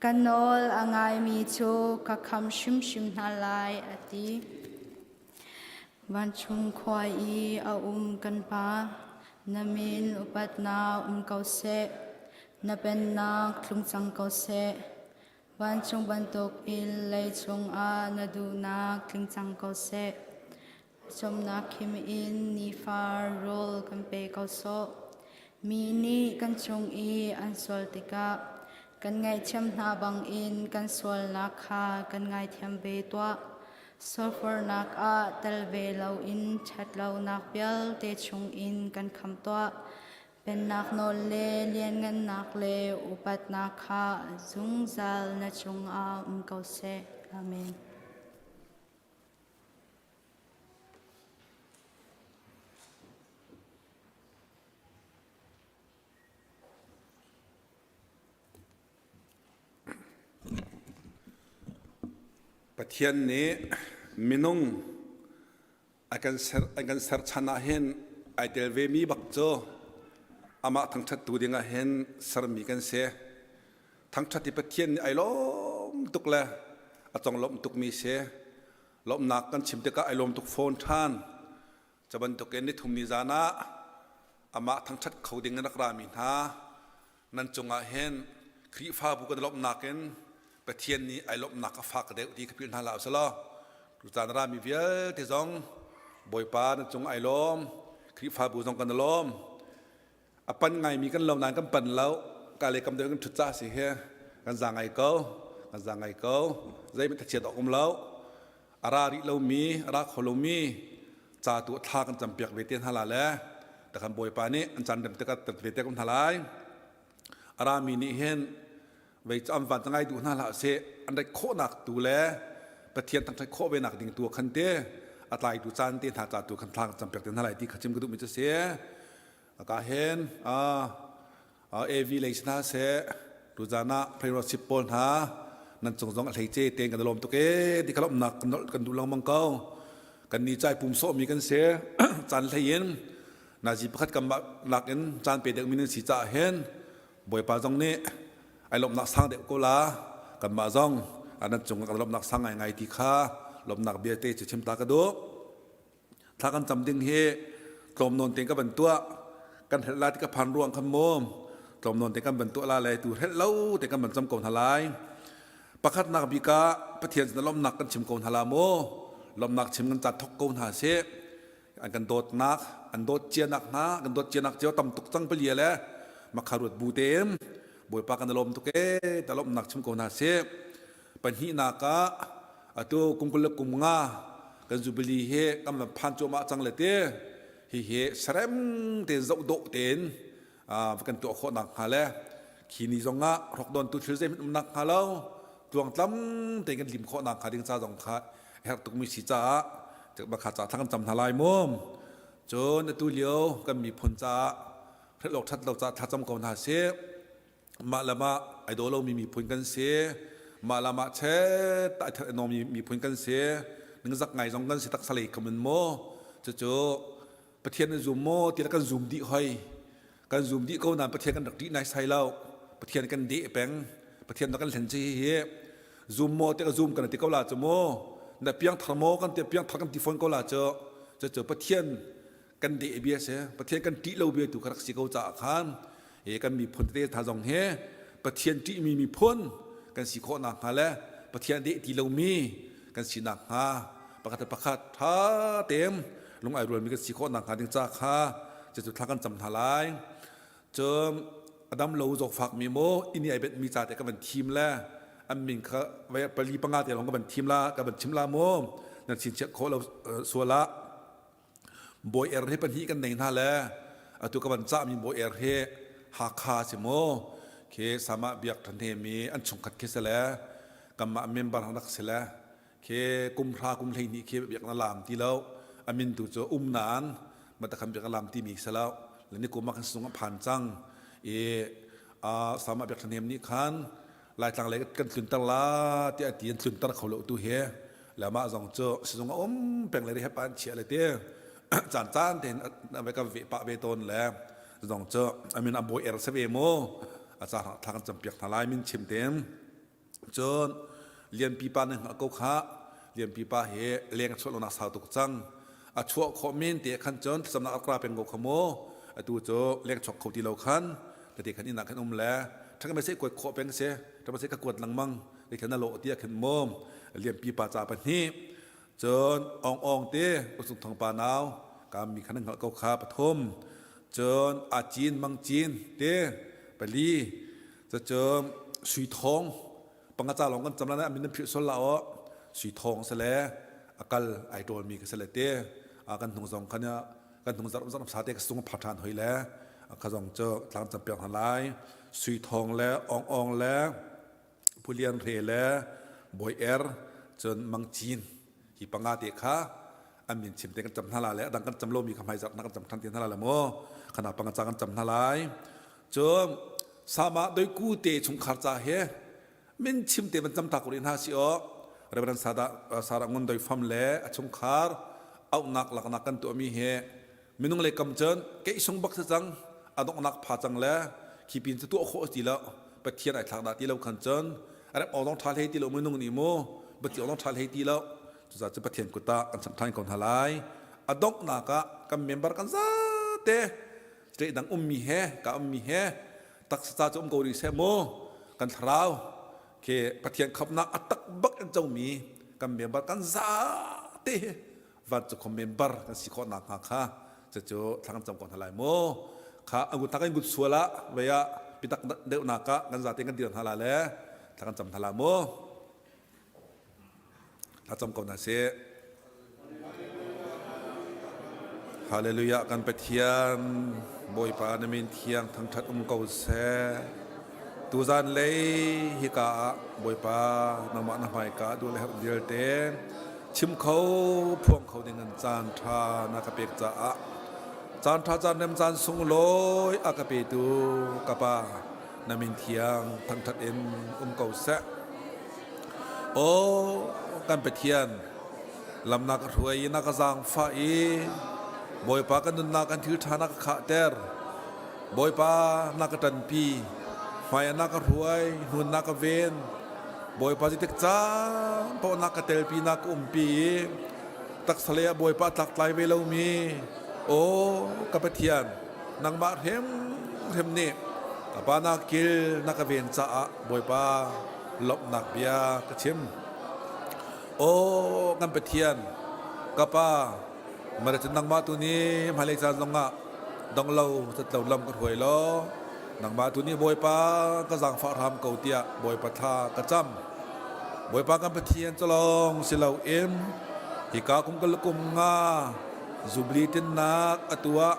Ka nawl a ngaimi cu ka kham hrimhrim hna lai, a ti. Vancung khua i a um kan Pa, na min upatnak um ko seh. Na pennak tlung cang ko seh. Vancung bantukin leicung ah na duhnak tling cang ko seh. Cawmnak khim in nifa rawl kan pe ko sawh. Mi nih kan cung i an sual tikah kan ngaihthiam hna bangin kan sualnak kha kan ngaithiam ve tuah. Sulfurnak ah tel ve loin ṭhatlonak vialte chungin kan kham tuah. Pennak nawl le lianngannak le upatnak kha zungzal na cungah um ko seh. Amen. Pathian nih minung a kan ser an kan ser chan ah hin ai tel ve mi bak cu amah thangṭhattu ding ah hin sermi kan si. Thangṭhat hi Pathian nih ai lawm tuk le a conglawmh tukmi si. Lawmhnak kan chim tikah ai lawm tuk fawn ṭhan. Cu bantukin nithum ni zan ah amah thangṭhat kho ding in rak rami hna nan cungah hin Khrihfabu kan lawmhnak in Pathian nih ai lawmhnak a fak deuh ti ka philh hna hlah usalaw. Tucaan rami vialte zong Bawipa na cung ai lawm, Khrihfabu zong kan i lawm. A pan ngaimi kan lo nain kan pan lo. Ka le kam deuh kan ṭhut ca si hi kan za ngai ko, kan za ngai ko. Zeihmanh thachiat awk um lo. A ra rih lomi, a ra kho lomi ca tu thla kan campiak ve te hna la le takhan Bawipa nih an caan rem tikah tat ve te ko hna lai. A rami nih hin vei cu an van ngai duh hna hlah seh an rat khawhnak tu le Pathian thangṭhat khawh ve nak ding tu khan te a tlaitu caan te hna ca tu khan thla kan campiak te hna lai ti kha chim ka duhmi cu si. Aka hen AV lei si hna seh tuzan ah fellowship pawl hna nan cung zong a hleice tein kan i lawm tuk ee ti kha lawmhnak kan duh lengmang ko. Kan ni cai pum sawhmi kan si caan hlei in nazi pakhat kan nakin caan pe deuhmi nan si caah hin Bawipa zong nih ai lawmhnak sang deuh ko la kanmah zong nan cung kan lawmhnak sang ngaingai ti kha lawmhnak bia te cu chim ta ka duh. Thla kan cam ding hi tlawm nawn tein ka van tuah kan hrelh la ti ka phan ruang khan mu tlawm nawn te kan van tuah la le tu hrelh lo te kan van cam ko hna lai. Pakhatnak bik ah Pathian sin lawmhnak kan chim ko hna la mu lawmhnak chim kan ca thok ko hna sih. An kan dawtnak an dawt cianak hna kan dawt cianak cio tam tuk cang palia le makha ruat bu tein Bawipa kan i lawm tuk ee ta lawmhnak chim ko hna sih. Pahnihnak ah atu kum 20 le kum nga kan jubilee hi kan van phan cuahmah cang le ti hihi serem tein zoh dawh tein kan tuah khawh nak hnga le khi ni zong ah hrokdon tu thil zeihmanh um nak hnga lo tluangtlam tein kan lim khawh nak hnga ding ca zong kha herh tukmi si caah bakha ca thlang kan cam hna lai mu. Cun atu lio kan miphun caah hrelh awk ṭhat lo caah thlacam ko hna sih. Mah le mah ai daw lomi miphun kan si. Mah le mah chet ai that nomi miphun kan si. Ningzak ngai zong kan si taksa lei kam in maw. Cucu Pathian na zum maw ti kan zum dih hoi. Kan zum dih ko nain Pathian kan rak ṭih naisai lo. Pathian kan deh peng. Pathian na kan hlen ci hi zum maw ti ka zum kan ti ko la cu mu. Na piangthar maw kan ti piangthar kan ti fawn ko la cu. Cucu Pathian kan deh bia si. Pathian kan ṭih lo bia tu ka rak si ko caah khan he kan miphun tete hna zong hi Pathian ṭihmi miphun kan si khawh nakhnga le Pathian deh ti lomi kan si nakhnga pakhat le pakhat ṭha tein lung ai rualmi kan si khawh nakhnga ding ca kha cucu thla kan cam hna lai. Cun a dam lo zawtfakmi maw inn i ai benhmi ca te ka van thim le an min kha pali panga te lawng ka van thim la ka van chim la mu nan chinchiah khawh lo sual ah Bawi Er hi pahnih kan nei hna le atu ka van cahmi Bawi Er hi Hakha si mu khi sama biak ṭhahnem i an chungkhat khi si le kanmah member rak si le khi kum hra kum 12 khi biak na lam ti lo a min tu cu um nain matakhan biak na lam timi si lo le ni kum ah khan sung a phan cang i sama biak ṭhahnem nih khan Laitlang lei kan tlunter la tiah ti an tlunter kho lo tu hi le mah zong cu sizung a um peng le rehab an chia le ti caan caan tein ve ka ve pah ve tawn le zong cu amin a bawi er se ve mu a ca thla kan campiak hna lai min chim tein cun lianpi pa ne ko kha lianpi pa hi leng chuah lonak sau tuk cang a chuah khawh men te khan cun thlacamnak a kra peng ko kha mu atu cu leng chuak kho ti lo khan tete khan inn ah khan um le ṭhang me se kuat khawh peng se ṭhang se ka kuat lengmang le khan na lawh tia khan mom lianpi pa ca pahnih cun ong ong te usung thong pa nau ka mi khan hngalh ko kha pathum cun a cin mang cin te pali cun sui thong panga ca lawng kan cam la min philh sol la o sui thong se le akal ai ṭawl mi ka se le te a kan hnung zong khan kan hnung zarh zarh sa te ka sung pha ṭhan hoi le kha zong cu tlang cam piak hna lai sui thong le ong ong le phulian hre le bawi er cun mang cin hi panga te kha an min chim te kan cam hna la le adang kan cam lomi kha hmai zarh na kan cam than te hna la le mu khana panga ca kan cam hna lai cun sama doiku te chungkhar ca he min chim te van cam ta ko rih hna si aw Reverend Sada Sara Ngun Doi Fam le a chungkhar auhnak laknak kan tuahmi he minung le kam cun keih sung bak si cang a donghnak pha cang le khi pin cu tuah khawh ti lo Pathian ai thlak dah ti lo khan cun a rep awk zong ṭha hlei ti lo minung nih mu bati awk zong ṭha hlei ti lo cucaah cu Pathian kut ah kan cham ṭhan ko hna lai a donghnak ah kan member kan zate state dang ummi he ka ummi he taksa ca cu um ko rih seh mu. Kan thlarau khi Pathian khamnak a tak bak in comi kan member kan zate hi vancung member kan si khawh nak hnga kha cucu thla kan cam ko hna lai mu. Kha an gut kan gut sual ah vei ah pitak deuh nak ah kan zate kan dir hna la le thla kan cam hna la mu. Thlacam ko hna sih. Hallelujah kan Pathian Bawipa na min thiang thangthat um ko seh. Tuzan lei hika ah Bawipa nangmah na hmaika duh le herh vialte chim kho phuang kho ding in caan tha na ka pek caah caan tha caan rem caan sunglawi a ka petu ka pa na min thiang thangthat in um ko seh. Aw kan Pathian, lam na ka hruai i na ka zaangfah i Bawipa kan nunnak kan thil ṭha na ka khahter. Bawipa na ka ṭanpi, hmai ah na ka hruai, hnun na ka ven. Bawipa zeitik caan paoh na ka telpi, na ka umpi i taksa lei ah Bawipa a tlaktlai ve lomi, aw ka Pathian, nangmah hrimhrim nih ka pa na kil na ka ven caah Bawipa lawmhnak bia ka chim. Aw kan Pathian, ka Pa, mara cun nangmah tu nih hmailei caan zongah donglo catlo lam ka hruai law nangmah tu nih Bawipa ka zaangfah hram ko tiah Bawipa thla ka cam. Bawipa kan Pathian calong si loin hika kum kal kum nga zubli tinnak a tuah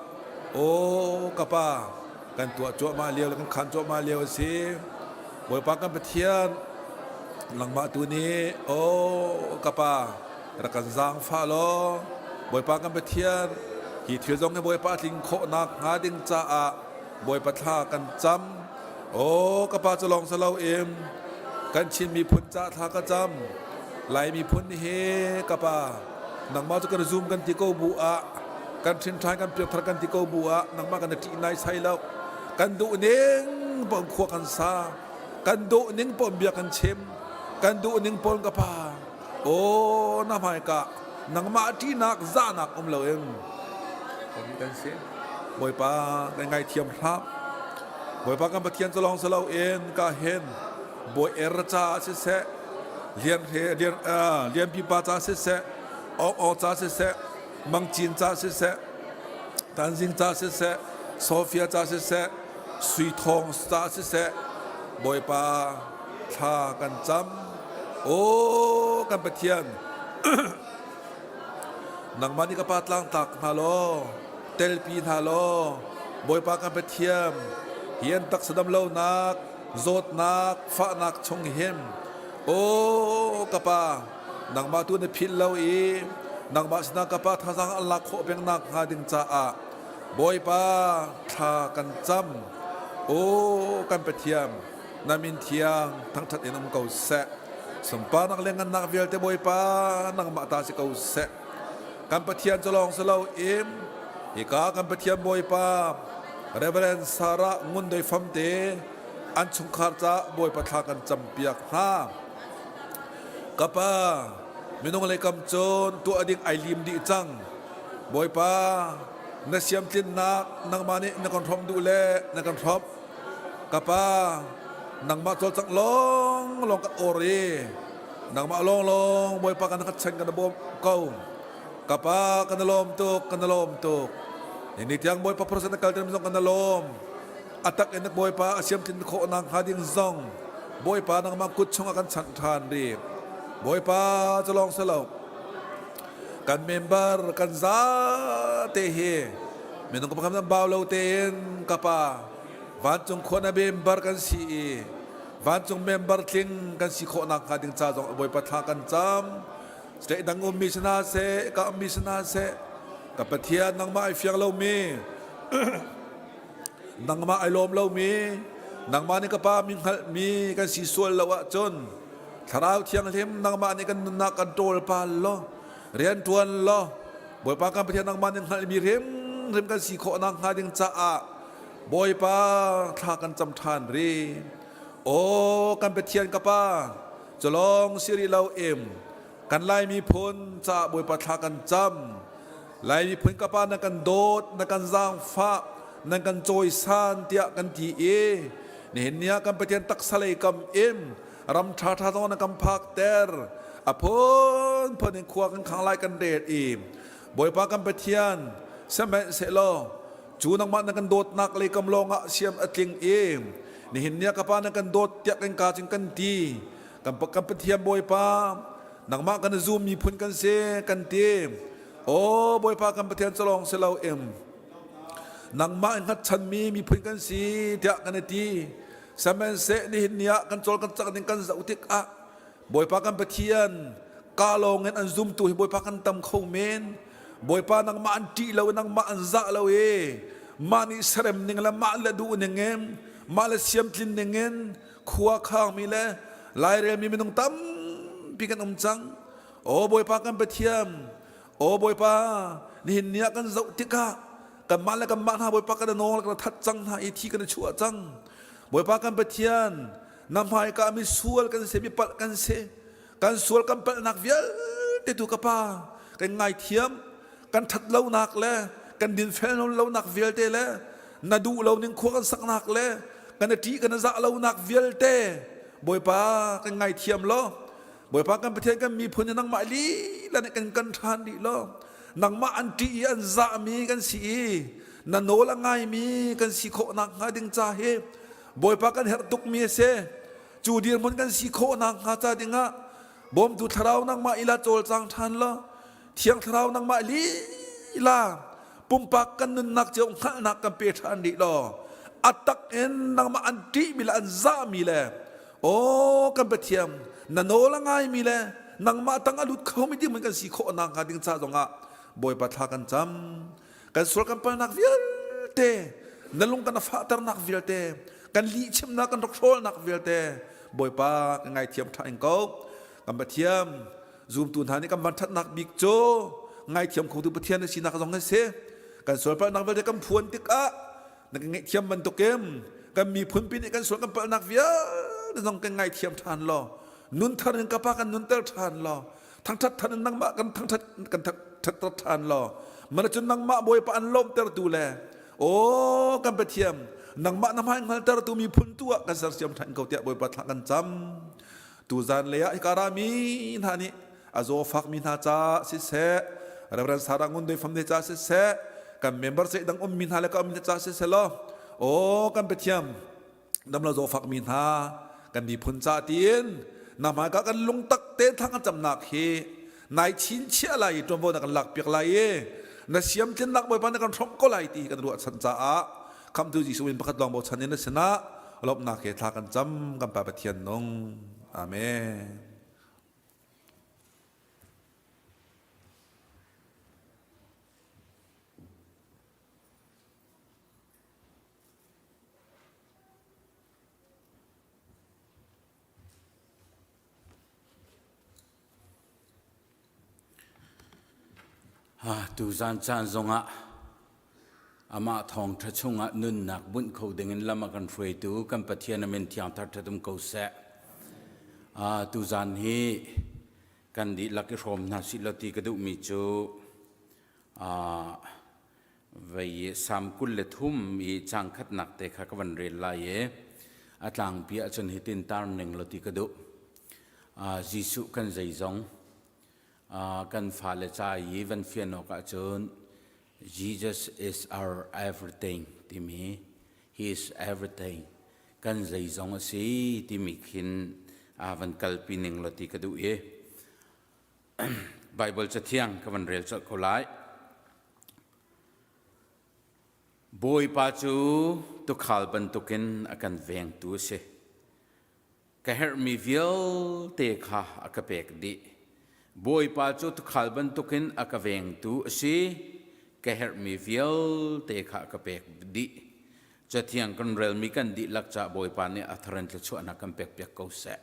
aw ka Pa kan tuah cuahmah lio le kan khan cuahmah lio a si. Bawipa kan Pathian, nangmah tu nih, aw ka Pa, rak kan zaangfah law, Bawipa kan Pathian, hi thil zong hi Bawipa a tling khawhnak hnga ding caah Bawipa thla kan cam. Aw ka Pa cu lawng si loin kan Chin miphun ca thla ka cam. Lai miphun hi ka Pa, nangmah cu kan zum kan ti ko bu ah, kan ṭhinṭhan kan piangthar kan ti ko bu ah, nangmah kan i ṭih naisai lo. Kan duh ning paoh khua kan sa. Kan duh ning paoh bia kan chim. Kan duh ning paoh ka pa. Aw na hmaika nangmah ṭihnak zahnak um loin kan si. Bawipa kan ngaithiam hlah. Bawipa kan Pathian cu lawng si loin ka hen bawi er ca siseh lian he lian lian pipa ca siseh awk aw ca siseh mangcin ca siseh Tanzing ca siseh, Sofia ca siseh, Sui Thawng ca siseh, Bawipa thla kan cam. Aw kan Pathian, nangmah nih ka pa tlangtlak hna law, telpi hna law, Bawipa kan Pathian, hi an taksa dam lonak, zawtnak, fahnak chung hin, aw ka pa, nangmah tu na philh lo i nangmah sinah ka pa thazaang an lak khawh peng nak hnga ding caah Bawipa thla kan cam. Aw kan Pathian, na min thiang thangṭhat in um ko seh. Sunparnak le ngannak vialte Bawipa nangmah ta si ko seh. Kan Pathian cu lawng si loin hika kan Pathian Bawipa Reverend Sarah Ngun Doi Famte an chungkhar ca Bawipa thla kan campiak hna. Ka pa, minung lei kam cun tuah ding ai lim dih cang. Bawipa, na siamtlinnak nangmah nih na kan hrawmh duh le na kan hrawmh. Ka pa, nangmah cawlcangh lawnglawng kan awr i nangmah lawnglawng Bawipa kan ka chan kan bawm ko. Ka pa, kan lawm tuk, kan lawm tuk. Ni tiang Bawipa president na kal zong kan lawm. A tak in Bawipa a siamtlin khawh nak hnga ding zong Bawipa nangmah kut chungah kan chanh ṭhan rih. Bawipa cu lawng si lo. Kan member kan zate hi minung ka pakhat bau lo tein ka pa vancung khua na member kan si i vancung member tling kan si khawh nak hnga ding ca zong Bawipa thla kan cam. State dang ummi si hna seh, ka ummi si hna seh, ka Pathian nangmah ai fiang lomi Nangmah ai lawm lomi, nangmah nih ka Pa mi hngalhmi kan si sual lo ahcun Thlarau Thianghlim nangmah nih kan nunnak kan ṭawl pal law, rian ṭuan law, Bawipa kan Pathian nangmah nih hngalhmi hrimhrim kan si khawh nakhnga ding caah Bawipa thla kan cam ṭhan rih. Aw kan Pathian ka Pa, cu lawng si rih lo im kan Lai miphun caah Bawipa thla kan cam. Lai miphun ka pa na kan dawt, na kan zaangfah, nan kan cawisan tiah kan ti i. Nihin ni ah kan Pathian taksa lei kam in ram ṭha ṭha zong na kan phak ter. A phunphun in khua kan khang lai kan ret i Bawipa kan Pathian sihmanhsehlaw cu nangmah na kan dawtnak lei kam lawng ah siam a tling i nihin ni ah ka pa na kan dawt tiah kan ka cun kan ti. Kan kan Pathian Bawipa nangmah kan zum miphun kan si kan ti. Aw Bawipa kan Pathian calawng si lo in nangmah in hngatchanmi miphun kan si tiah kan i ti. Sihmanhseh nihin ni ah kan cawl kan cak ning kan zoh tikah Bawipa kan Pathian ka lawng in an zumtu hi Bawipa kan tam kho men. Bawipa nangmah an ṭih lo i nangmah an zah lo i mah nih serem ning le mah le duh ning in mah le siamtlin ning in khua khangmi le lairelmi minung tampi kan um cang. Aw Bawipa kan Pathian, aw Bawipa, nihin ni ah kan zoh tikah kanmah le kanmah hna Bawipa kan nawl kan that cang hna i thi kan i chuah cang. Bawipa kan Pathian, na hmaika mi sual kan si, mi palh kan si. Kan sual kan palhnak vialte tu ka Pa, kan ngaithiam, kan ṭhat lonak le kan dinfel lonak vialte le na duh lo ning khua kan saknak le kan i ṭih kan i zah lonak vialte Bawipa kan ngaithiam law Bawipa kan Pathian kan miphun hi nangmah lila nih kan kan ṭhan dih law nangmah an ṭih i an zahmi kan si i na nawl a ngaimi kan si khawh nakhnga ding ca hi Bawipa kan herh tukmi a si. Cu dirhmun kan si khawh nakhnga ca dingah bawmtu thlarau nangmah ila cawlcang ṭhan law Thiang Thlarau nangmah lila pumpak kan nunnak cio hngalhnak kan pe ṭhan rih law a tak in nangmah an ṭihmi le an zahmi le aw kan Pathian na nawl a ngaimi le nangmah tang a lut khomi ding kan si khawh nakhnga ding ca zongah Bawipa thla kan cam kan sual kan palnak vialte na lung kan fahternak vialte kan lihchimnak kan rokhrawlnak vialte Bawipa kan ngaithiam ṭha in ko kan Pathian Zumtu hna nih kan vanṭhatnak bik cu ngaithiam khotu Pathian na sinak zong a si. Kan sualpalhnak vialte kan phuan tikah na kan ngaihthiam bantukin kan miphun pi nih kan sual kan palhnak vialte zong kan ngaithiam ṭhan law nun thar in ka pa kan nunter ṭhan law thangṭhat than in nangmah kan thangṭhat kan ṭhatter ṭhan law mana cun nangmah Bawipa an lawmtertu le aw kan Pathian nangmah na hmai hngaltertu miphun tu ah kan sersiam ṭhan ko tiah Bawipa thla kan cam Tuzan lei ah hika rami hna nih a zawfakmi hna ca siseh, Reverend Sarah Ngun Doi Fam te ca siseh, kan member seh dang ummi hna le ka ummi ca siseh law, aw kan Pathian damlo zawfakmi hna kan miphun ca tiin na hmaika kan lungtak te thang kan camnak hi nai chinchiah lai i ṭuanvo na kan lakpiak lai i na siamtlinnak Bawipa na kan hrawmh ko lai ti kan ruahchan caah Khamhtu Jesuh min pakhat lawng bochan in na sinah lawmhnak he thla kan cam kan Pa Pathian nung. Amen. Tuzan caan zongah amah thawngṭha chungah nunnak bunh kho dingin lam a kan hruaitu kan Pathian a min thiang thar ṭhatum ko seh. Tuzan hi kan dihlak i hrawm hna sih law ti ka duhmi cu vei Salm 23 i caang khatnak te kha ka van rel lai i a tlangpi ahcun hitin tar ning law ti ka duh. Jesuh kan zeizong kan fale ca i van fian awk ahcun Jesus is our everything timi he is everything kan zeizong a si timi khin van kalpi ning law ti ka duh i Baibal Cathiang ka van rel colh ko lai. Bawipa cu tuukhal bantukin a kan vengtu a si. Ka herhmi vialte kha a ka pek dih. Bawipa cu tuukhal bantukin a ka vengtu a si. Ka herhmi vialte kha a ka pek dih. Cathiang kan relmi kan dihlak caah Bawipa nih a thar in thluachuahnak kan pekpiak ko seh.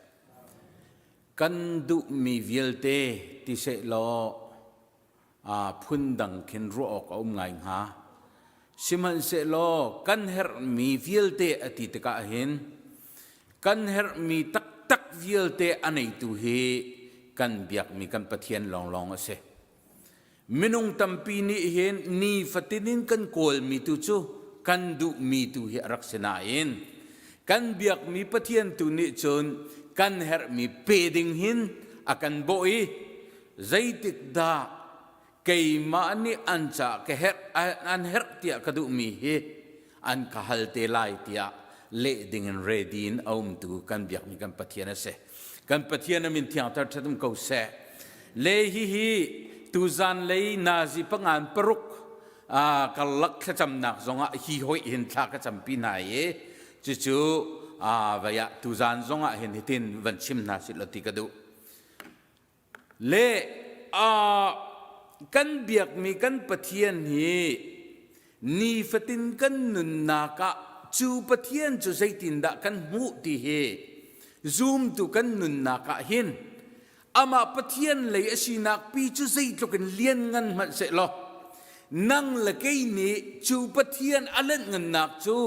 Kan duhmi vialte ti sehlaw phundang khin ruah awk a um ngai hnga. Sihmanhsehlaw kan herhmi vialte a ti tikah hin kan herhmi taktak vialte a neitu hi kan biakmi kan Pathian lawnglawng a si. Minung tampi nih hin nifatin in kan kawlmi tu cu kan duhmi tu hi a rak si nain. Kan biakmi Pathian tu nih cun kan herhmi pe ding hin a kan bawh i zeitik dah keimah nih an ca ka herh an herh tiah ka duhmi hi an ka hal te lai tiah leh ding in ready in a umtu kan biakmi kan Pathian a si. Kan Pathian a min thiangthar ṭhat um ko seh. Le hihi tuzan lei nazi pangan paruk karlak thlacamnak zongah hi hoih hin thla ka campi hna i cucu vei ah tuzan zongah hin hitin van chim hna sih law ti ka duh. Le kan biakmi kan Pathian hi nifatin kan nunnak ah cu Pathian cu zeitindah kan hmuh ti hi zumtu kan nunnak ah hin amah Pathian lei a sinak pi cu zeitluk in lianngan hmanh sehlaw nang le kei nih cu Pathian a lenhngannak cu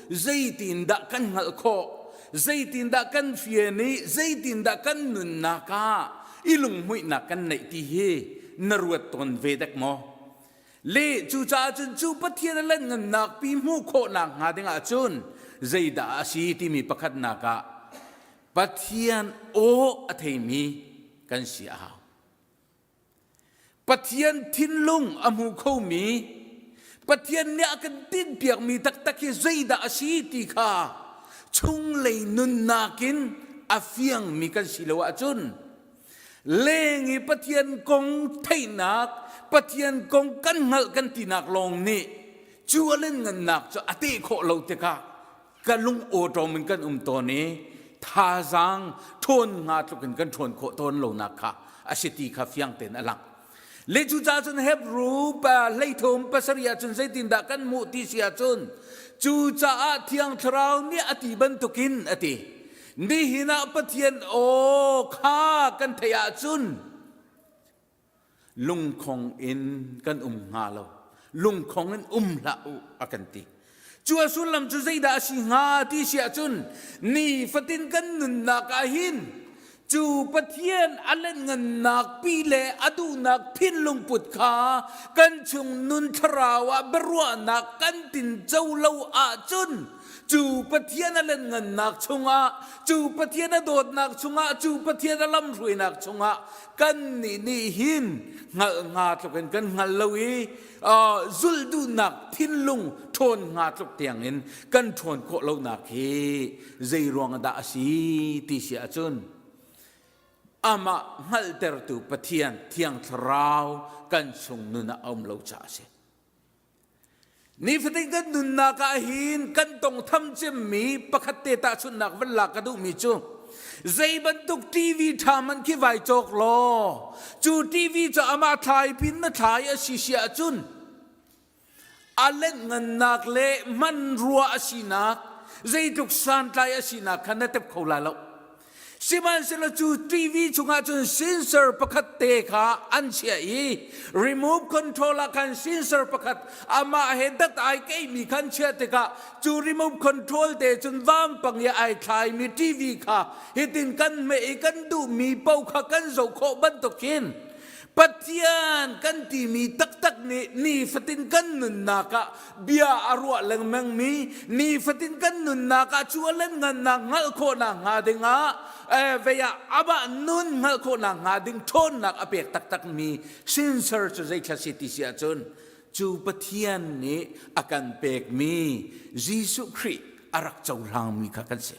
zeitindah kan hngalh khawh zeitindah kan fian i zeitindah kan nunnak ah i lunghmuihnak kan neih ti hi na ruat tawn ve dek maw le cucaah cun cu Pathian a lenhngannak pi hmuh khawhnak hnga dingah cun zeidah a si timi pakhatnak ah Pathian aw a theimi kan si a hau. Pathian thinlung a hmu khomi, Pathian nih a kan tinhpiakmi taktak hi zeidah a si ti kha chunglei nunnak in a fiangmi kan si lo ahcun leng i Pathian kong theihnak, Pathian kong kan hngalh kan tinak lawng nih cu a ngannak cu a teh khawh lo tikah ka lung awṭawm in kan um tawn i thazaang ṭhawn hnga tluk in kan ṭhawn khawh tawn lonak kha a si ti kha fiang tein a lang. Le cucaah cun Hebrew pa hleithum pasarih ah cun zeitindah kan hmuh ti si ahcun cucaah Thiang Thlarau nih a ti bantukin a ti. Nihin ah Pathian aw kha kan theih ahcun lungkhong in kan um hnga lo lungkhong in um hlah u a kan ti cu a sullam cu zeidah a si hnga ti si ahcun nifatin kan nunnak ah hin cu Pathian a ngannak pi le a duhnak thinlung put kha kan chung nun thlarau ah biaruahnak kan tin co lo ahcun cu Pathian a ngannak chungah cu Pathian a dawtnak chungah cu Pathian a lamhruainak chungah kannih nih hin hngalh hnga tluk in kan hngal lo i zulh duhnak thinlung ṭhawn hnga tluk tiang in kan ṭhawn khawh lonak hi zei ruang dah a si ti si ahcun amah hngalhtertu Pathian Thiang Thlarau kan chung nun ah a um lo caah a si. Nifatin kan nunnak ah hin kan tongtham cemmi pakhat te tahchunhnak van lak ka duhmi cu zei bantuk TV ṭha man khi vai cawk law cu TV cu amah thlai pin na thlai a si si ahcun a lenhngannak le hmanrua a sinak zeitluk santlai a sinak kha na tep kho lai lo. Sihmanhsehlaw cu TV chungah cun sensor pakhat te kha an chiah i remote control ah khan sensor pakhat amah he dat ai keimi khan chiah tikah cu remote control te cun vampang i ai thlaimi TV kha hitin kan hmeh i kan duhmi paoh kha kan zoh khawh bantuk khin Pathian kan timi taktak nih nifatin kan nunnak ah bia a ruah lengmangmi nifatin kan nunnak ah cu a ngannak hngalh khawhnak hnga dingah vei ah amah nun hngalh khawhnak hnga ding ṭhawnnak a pek taktakmi sinsar cu zeithla si ti si ahcun cu Pathian nih a kan pekmi Jesuh Khrih a rak cohlangmi kha kan si.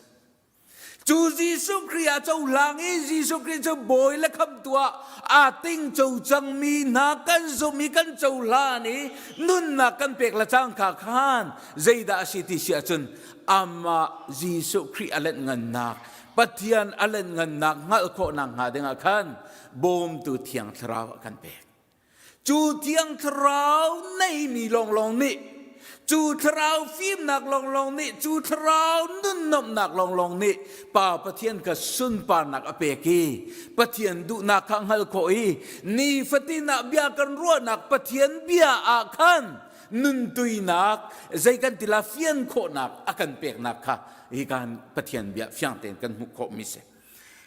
Cu Jesuh Khrih ah cohlang i Jesuh Khrih cu bawi le khamtu ah aa tingco cangmi hna kan zumh i kan cohlan i nunnak kan pek le cangka khan zeidah a si ti si ahcun amah Jesuh Khrih a lenhngannak Pathian a lenhngannak hngalh khawhnak hnga dingah khan bawmtu Thiang Thlarau a kan pek. Cu Thiang Thlarau neimi lawnglawng nih cu thlarau fimnak lawnglawng nih cu thlarau nunnuamhnak lawnglawng nih Pa Pathian kha sunparnak a pek i Pathian duhnak kha hngal khawh i nifatin ah bia kan ruahnak Pathian bia ah khan nuntuinak zei kan tila fian khawhnak a kan peknak kha hi kan Pathian bia fiang tein kan hmuh khawhmi si.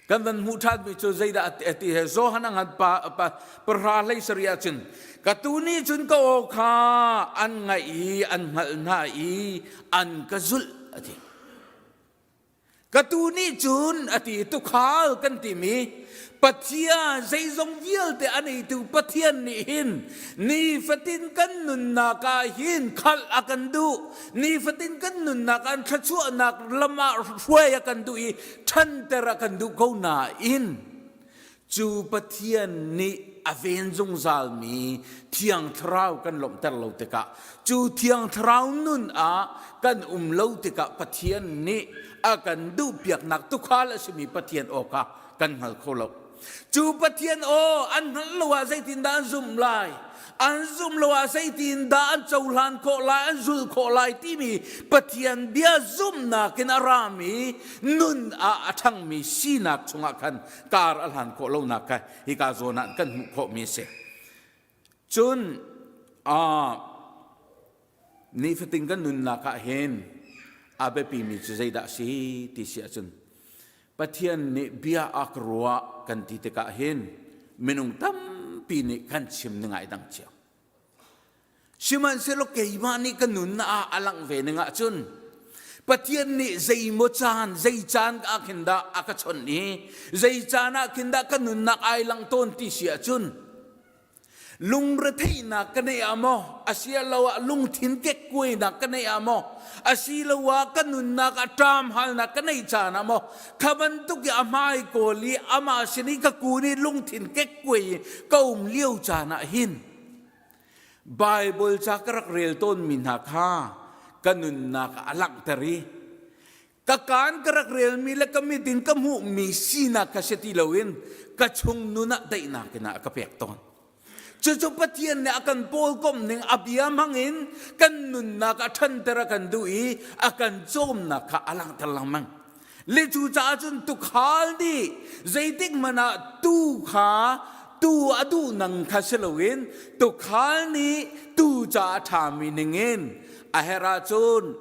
Kan van hmuh ṭhanmi cu zeidah a ti he Johan a ngan pa, pa pahra hlei sarih ah cun ka tu nih cun ka aw kha an ngaih i an hngalh hna i an ka zulh a ti. Ka tu nih cun a ti tukhal kan timi Pathian zeizong vialte a neitu Pathian nih hin nifatin kan nunnak ah hin khalh a kan duh. Nifatin kan nunnak ah thluachuahnak lam ah hruai a kan duh i ṭhanter a kan duh ko nain Cu Pathian nih a ven zungzalmi Thiang Thlarau kan lawmhter lo tikah, cu Thiang Thlarau nun ah kan um lo tikah Pathian nih a kan duhpiaknak tuukhal a simi Pathian aw kha kan hngal kho lo. Cu Pathian aw an hngalh lo ah zeitindah an zumh lai? An zumh lo ah zeitindah an cohlan khawh lai, an zulh khawh lai timi Pathian bia zumhnak in a rami nun ah a ṭhangmi sinak chungah khan kar a hlan khawh lonak kha hika zawn ah kan hmuh khawhmi a si. Cun nifatin kan nunnak ah hin a biapimi cu zeidah a si ti si ahcun Pathian nih bia a ka ruah kan ti tikah hin minung tampi nih kan chim ning ai dang cio. Sihmanhsehlaw keimah nih ka nun ah a langh ve ning ahcun Pathian nih zeimaw caan, zei caan ah khin dah a ka chawnh i zei caan ah khin dah ka nunnak ai lang tawn ti si ahcun lungretheihnak ka neih ah maw asiloah lungthin kekkuainak ka neih ah maw asiloah ka nunnak ah ṭam halnak ka neih caan ah maw kha bantuk i a hmai kawl i amah sin i ka kun i lungthin kekkuai i ka um lio caan ah hin Baibal ca ka rak rel tawnmi hna kha ka nunnak ah a langhter i ka kaan ka rak relmi le ka mit in ka hmuhmi sinak kha si ti loin ka chung nun ah daihnak in a ka pek tawn. Cucu Pathian nih a kan pawlkomh ning a bia hmangin kan nunnak a ṭhanter a kan duh i a kan cawmnak kha a langhter lengmang. Le cu caah cun tukhal nih zeitik hmanh ah tuu kha tuu a duh nang kha si loin tukhal nih tuu ca a ṭhami ningin a herh ahcun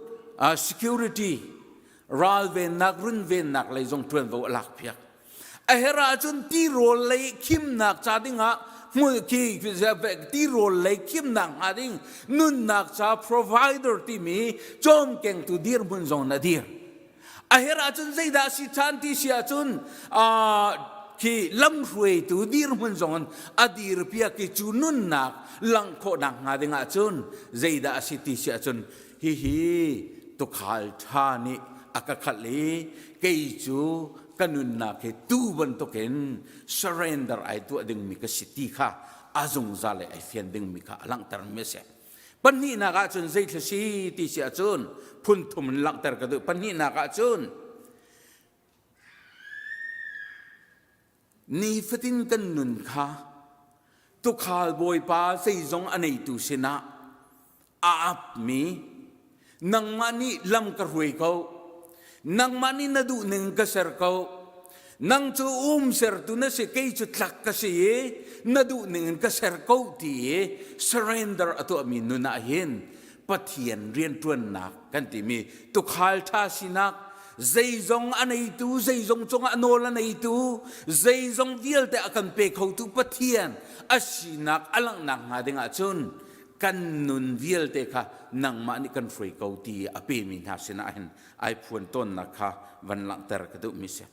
security ralvennak runvennak lei zong ṭuanvo a lakpiak. A herh ahcun tirawl lei khimnak ca dingah hmul khi tirawl lei khimnak hnga ding nunnak ca provider timi cawmkengtu dirhmun zong na dir. A herh ahcun zeidah si ṭhan ti si ahcun khi lamhruaitu dirhmun zong in a dirpiak i cu nunnak langh khawhnak hnga ding ahcun zeidah a si ti si ahcun hihi tukhal ṭha nih a ka khalh i kei cu ka nunnak hi tuu bantukin surrender ai tuah dingmi ka si ti kha a zungzal i ai fian dingmi kha a langhtermi a si. Pahnihnak ahcun zeithla si ti si ahcun phun thum in langhter ka duh. Pahnihnak ahcun nifatin kan nun kha tukhal bawipa zeizong a neitu sinah a apmi nangmah nih lam ka hruai ko nangmah nih na duh ning ka ser ko nang cu um sertu na si kei cu tlak ka si i na duh ning in ka ser ko ti i surrender a tuahmi nun ah hin Pathian rianṭuannak kan timi tukhal ṭha sinak zeizong a neitu zeizong cungah nawl a neitu zeizong vialte a kan pe khotu Pathian a sinak a langhnak hnga ding ahcun kan nun vialte kha nangmah nih kan hruai ko ti a pemi hna sinah hin ai phuan tawnnak kha van langhter ka duhmi si.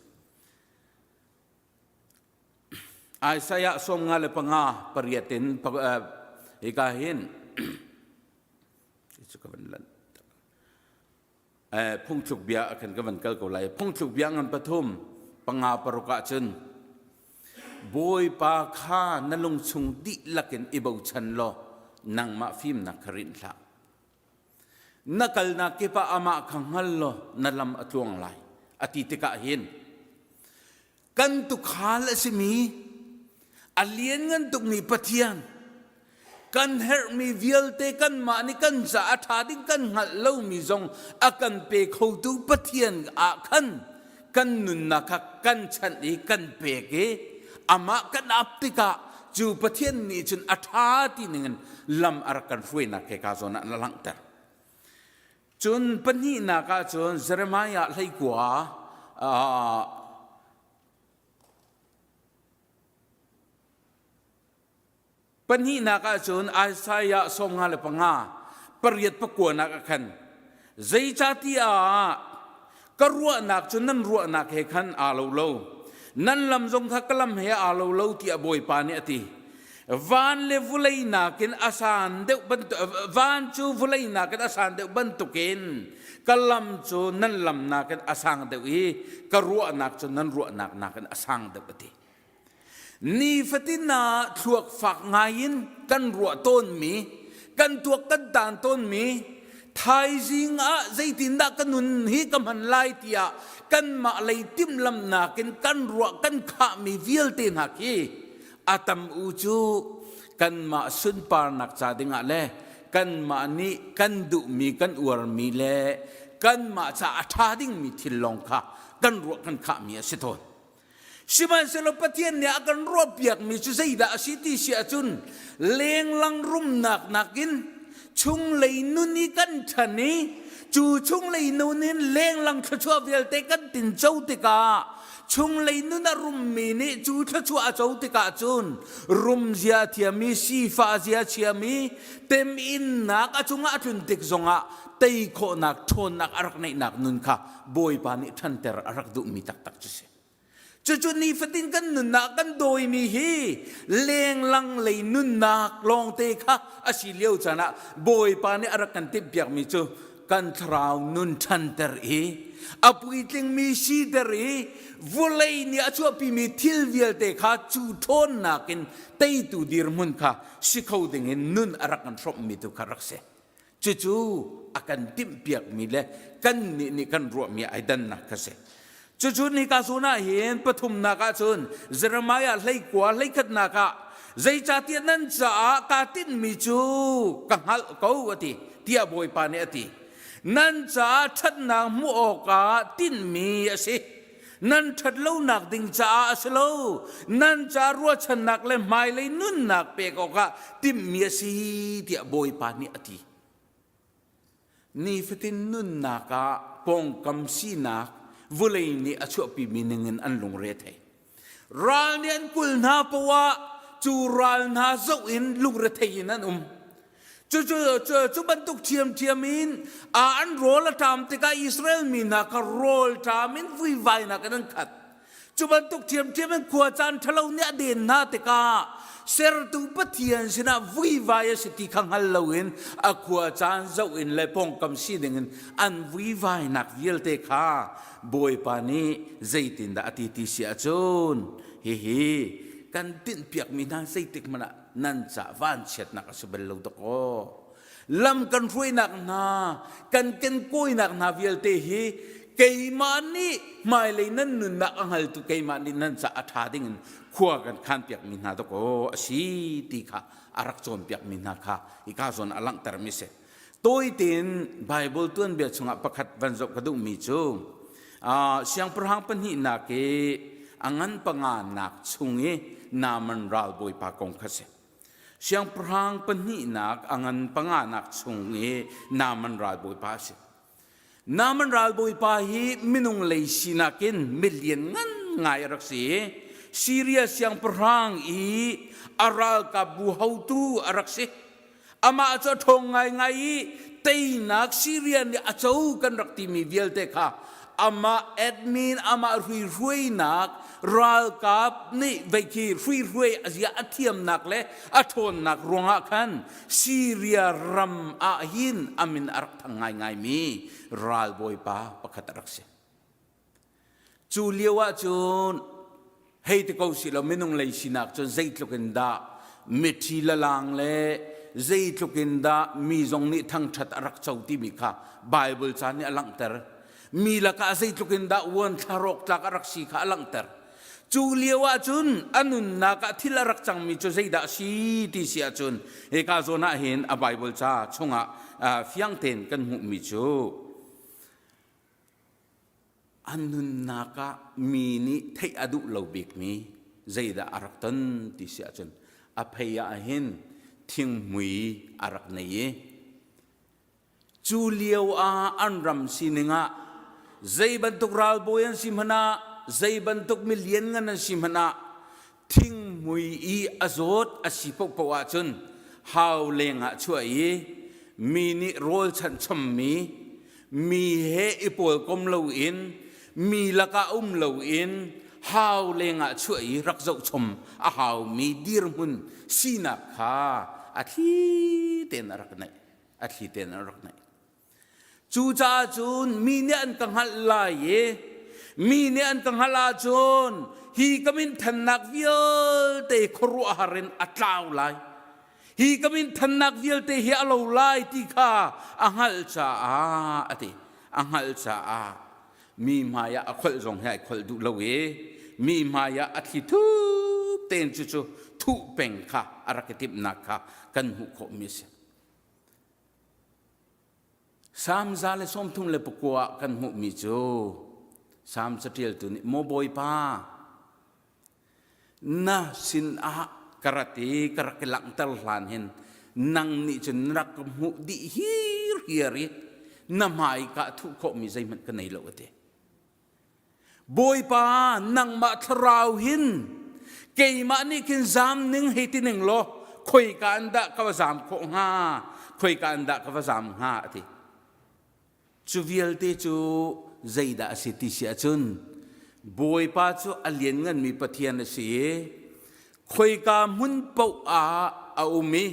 Isaiah 55 pariat in hika hin cu ka van lanh phungthluk bia ah khan ka van kal ko lai phungthluk bia ngan pathum panga paruk ah cun Bawipa kha na lungchung dihlak in i bochan law nangmah fimnak kha rinh hlah na kalnak kip ah amah kha hngal law na lam a tluang lai a ti tikah hin kan tukhal a simi a lianngan tukmi Pathian kan herhmi vialte kanmah nih kan ca a ṭha ding kan hngalh lomi zong a kan pe khotu Pathian ah khan kan nunnak kha kan chanh i kan pek i amah kan ap tikah cu Pathian nih cun a ṭha ti ningin lam a rak kan hruainak he ka zawn ah na langhter. Cun pahnihnak ah cun Jeremiah hleikua Pahnihnak ahcun Isaiah 55 pariat pakuanak ah khan zeicahtiah. Ka ruahnak cu nan ruahnak he khan aa lo lo. Nan lam zong kha ka lam he aa lo lo tiah Bawipa nih a ti. Van le vulei nakin a san deuh bantuk van cu vulei nakin a san deuh bantukin ka lam cu nan lam nakin a sang deuh i ka ruahnak cu nan ruahnak nakin a sang deuh a ti. Nifatin ah thluak fak ngaiin kan ruah tawnmi, kan tuak kan taan tawnmi, thaizing ah zeitindah ka nun hi ka hman lai tiah kanmah lei timhlamhnak in kan ruah kan khahmi vialte hna khi a tam u cu kanmah sunparnak ca dingah le kanmah nih kan duhmi kan uarmi le kanmah ca a ṭha dingmi thil lawng kha kan ruah kan khahmi a si tawn. Sihmanhsehlaw Pathian nih a kan ruahpiakmi cu zeidah a si ti si ahcun lenglang rumnak nakin chunglei nun i kan ṭhan i cu chunglei nun in lenglang thluachuah vialte kan tinco tikah chunglei nun a rummi nih cu thluachuah a co tikah cun rumzia thiami sifah zia chiami teminnak a cungah a tlun tik zongah tei khawhnak ṭhawnnak a rak neihnak nun kha Bawipa nih ṭhanter a rak duhmi taktak cu si. Cucu nifatin kan nunnak kan dawimi hi lenglang lei nunnak lawngte kha a si lio caan ah Bawipa nih a rak kan timhpiakmi cu kan thlarau nun ṭhanter i a puitlingmi siter i vawlei nih a chuahpimi thil vialte kha cu ṭhawnnak in teitu dirhmun kha si kho dingin nun a rak kan hrawmhmi tu kha rak si. Cucu a kan timhpiakmi le kannih nih kan ruahmi ai dannak kha si. Cucu nika zawn ah hin pathumnak ah cun Jeremiah hleikua hleikhatnak ah zeicahtiah nan caah kaa tinhmi cu ka hngalh ko a ti tiah Bawipa nih a ti. Nan caah ṭhatnak hmuh awkah tinhmi a si. Nan ṭhat lonak ding caah a si lo. Nan caah ruahchannak le hmailei nunnak pek awkah timhmi a si tiah Bawipa nih a ti. Nifatin nunnak ah pawngkam sinak vawlei nih a chuahpimi ningin an lungre a thei. Ral nih an kul hna poah cu ral hna zoh in lungrethei in an um. Cu, cu, cu bantuk ṭhiamṭhiam in an rawl a ṭam tikah Israel mi hna kha rawl ṭam in vuivainak in an khat. Cu bantuk ṭhiamṭhiam in khua caan ṭhalo nih a den hna tikah sertu Pathian sinah vuivai a si ti kha hngal loin a khua caan zoh in le pawngkam sining in an vuivainak vialte kha Bawipa nih zeitindah a ti ti si ahcun hihi kan tinhpiakmi hna zeitik hmanh ah nan ca vanchiatnak a si bal lo dawkaw. Lam kan hruainak hna, kan kenkawinak hna vialte hi keimah nih hmailei nan nunnak a hngaltu keimah nih nan ca a ṭha dingin khua kan khanpiakmi hna dawkaw a si ti kha a rak cawnpiakmi hna kha hika zawn a langhtermi si. Tawi tein Bible tuanbia chungah pakhat van zoh ka duhmi cu siangpahrang pahnihnak i a ngan panganak chung i Naaman ralbawipa kong kha si. Siangpahrang pahnihnak a ngan panganak chung i Naaman ralbawipa a si. Naaman ralbawipa hi minung lei sinak in milian ngan ngai a rak si i Siria siangpahrang i a ralkapbu hotu a rak si. Amah cu a ṭhawng ngaingai i teinak Syria nih a co kan rak timi vialte kha amah admin amah hruihruainak ralkap nih vei khi hruihruai a zia a thiamnak le a ṭhawnnak ruangah khan Syria ram ah hin a min a rak thang ngaingaimi ralbawipa pakhat a rak si. Cu lio ah cun hei ti ko si law minung lei sinak cun zeitluk in dah mithi lalang le zeitluk in dah mi zong nih thangṭhat a rak co timi kha Bible ca nih a langhter. Mi lakah zeitluk in dah uanthlar rawk tlak a rak si kha a langhter. Cu lio ah cun a nunnak ah thil a rak cangmi cu zeidah a si ti si ahcun hika zawn ah hin a Bible ca chungah fiang tein kan hmuhmi cu A nunnak ah mi nih theih a duh lo bikmi zeidah a rak ton ti si ahcun a phei ah hin thinghmui a rak nei i cu lio ah an ram sining ah zei bantuk ralbawi an si hmanh ah zei bantuk milianngan an si hmanh ah thinghmui i a zawt a si paohpaoh ahcun hau leng ah chuah i mi nih rawl chanh chommi. Mi he i pawlkom loin mi lakah um loin hau lengah chuah i rak zohchom a haumi dirhmun sinak kha a thli tein a rak neih. A thli tein a rak neih. Cucaah cun mi nih an ka hngalh lai i mi nih an ka hngalh ahcun hi ka minthannak vialte khuaruahhar in a tlau lai. Hi ka minthannak vialte hi a lo lai ti kha a hngalh caah a ti. A hngalh caah mi hmai ah a kholh zong hi ai kholh duh lo i mi hmai ah a thli thup tein cucu thuh peng kha a rak i timhnak kha kan hmuh khawhmi a si. Salm 139 ah kan hmuhmi cu Salm caṭialtu nih Maw Bawipa na sin ah ka rat i ka rak i langhter hlan hin nang nih cun na rak ka hmuh dih hirhiar i na hmai ka thuh khawhmi zeihmanh ka nei lo a ti. Bawipa nangmah thlarau hin keimah nih khin zam ning hei ti ning law khoika an dah ka va zam khawh hnga khoika an dah ka va zam hnga a ti cu vialte cu zeidah a si ti si ahcun Bawipa cu a liannganmi Pathian a si i khoika hmun paoh ah a um i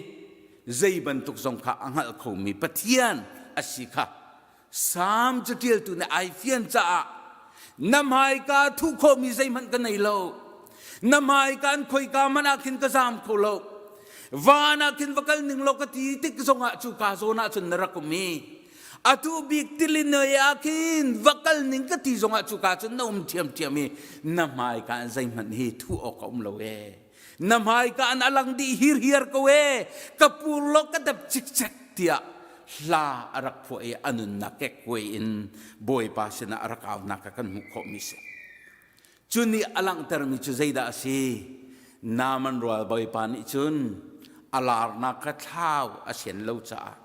zei bantuk zong kha a hngalh khomi Pathian a si kha Salm caṭialtu nih ai fian caah na hmaika thuh khawhmi zeihmanh ka nei lo. Na hmaika an khoika hmanh ah khin ka zaam kho lo. Van ah khin va kal ning law ka ti tik zongah cu ka zawn ah cun na rak um i atu bik tilinoi ah khin va kal ning ka ti zongah cu ka cun na um ṭhiamṭhiam i na hmaika an zeihmanh hi thuh awk a um lo ee. Na hmaika an a lang dih hirhiar ko ee. Ka pur law ka dap cikcek tiah hla a rak phuah i a nunnak kekkuai in Bawipa sinah a rak aunak kha kan hmuh khawhmi si. Cu nih a langhtermi cu zeidah a si? Naaman rual Bawipa nih cun a larnak kha thlau a sian lo caah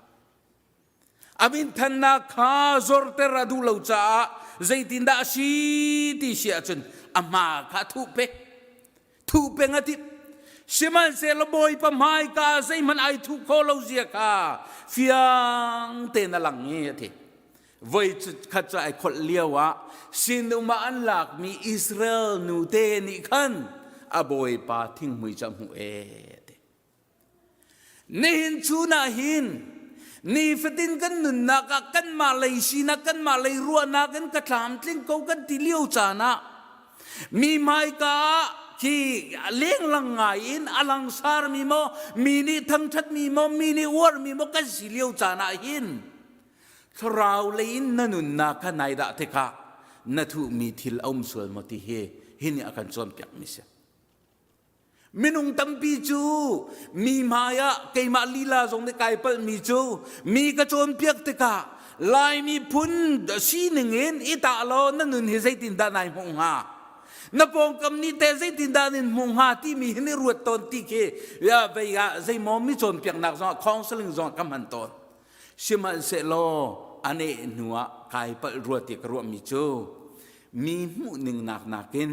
a minthannak kha zorter a duh lo caah zeitindah a si ti si ahcun a hma kha a thuh pek Thuh peng a timh. Sihmanhsehlaw Bawipa hmaika zeihmanh ai thuh kho lo zia kha fiang tein a lang i a ti. Voi khat cu ai kholh lio ah sinum ah an lakmi Israel nute nih khan a Bawipa thinghmui cu a hmuh ee a ti. Nihin chun ah hin nifatin kan nunnak ah kanmah lei sinak kanmah lei ruahnak in ka tlamtling ko kan ti lio caan ah mi hmaika ah khi lenglang ngai in a langsar mi maw mi nih thangṭhat mi maw mi nih uar mi maw kan si lio caan ah hin thlarau lei in na nunnak kha nai dah tikah na thuhmi thil a um sual maw ti hi hi nih a kan cawnpiak mi si. Minung tampi cu mi hmai ah keimah lila zong nih kai palhmi cu mi ka cawnpiak tikah Laimi phun sining in i tah law na nun hi zeitindah nai hmuh hnga? Na pawngkam nih teh zeitindah nin hmuh hnga timi hi ni ruat tawn ti khi vei ah zeimaw mi cawnpiaknak zongah counseling zongah ka hman tawn. Sihmanhsehlaw a neh hnu ah kai palh rua ti ka ruahmi cu mi hmuhning nak nakin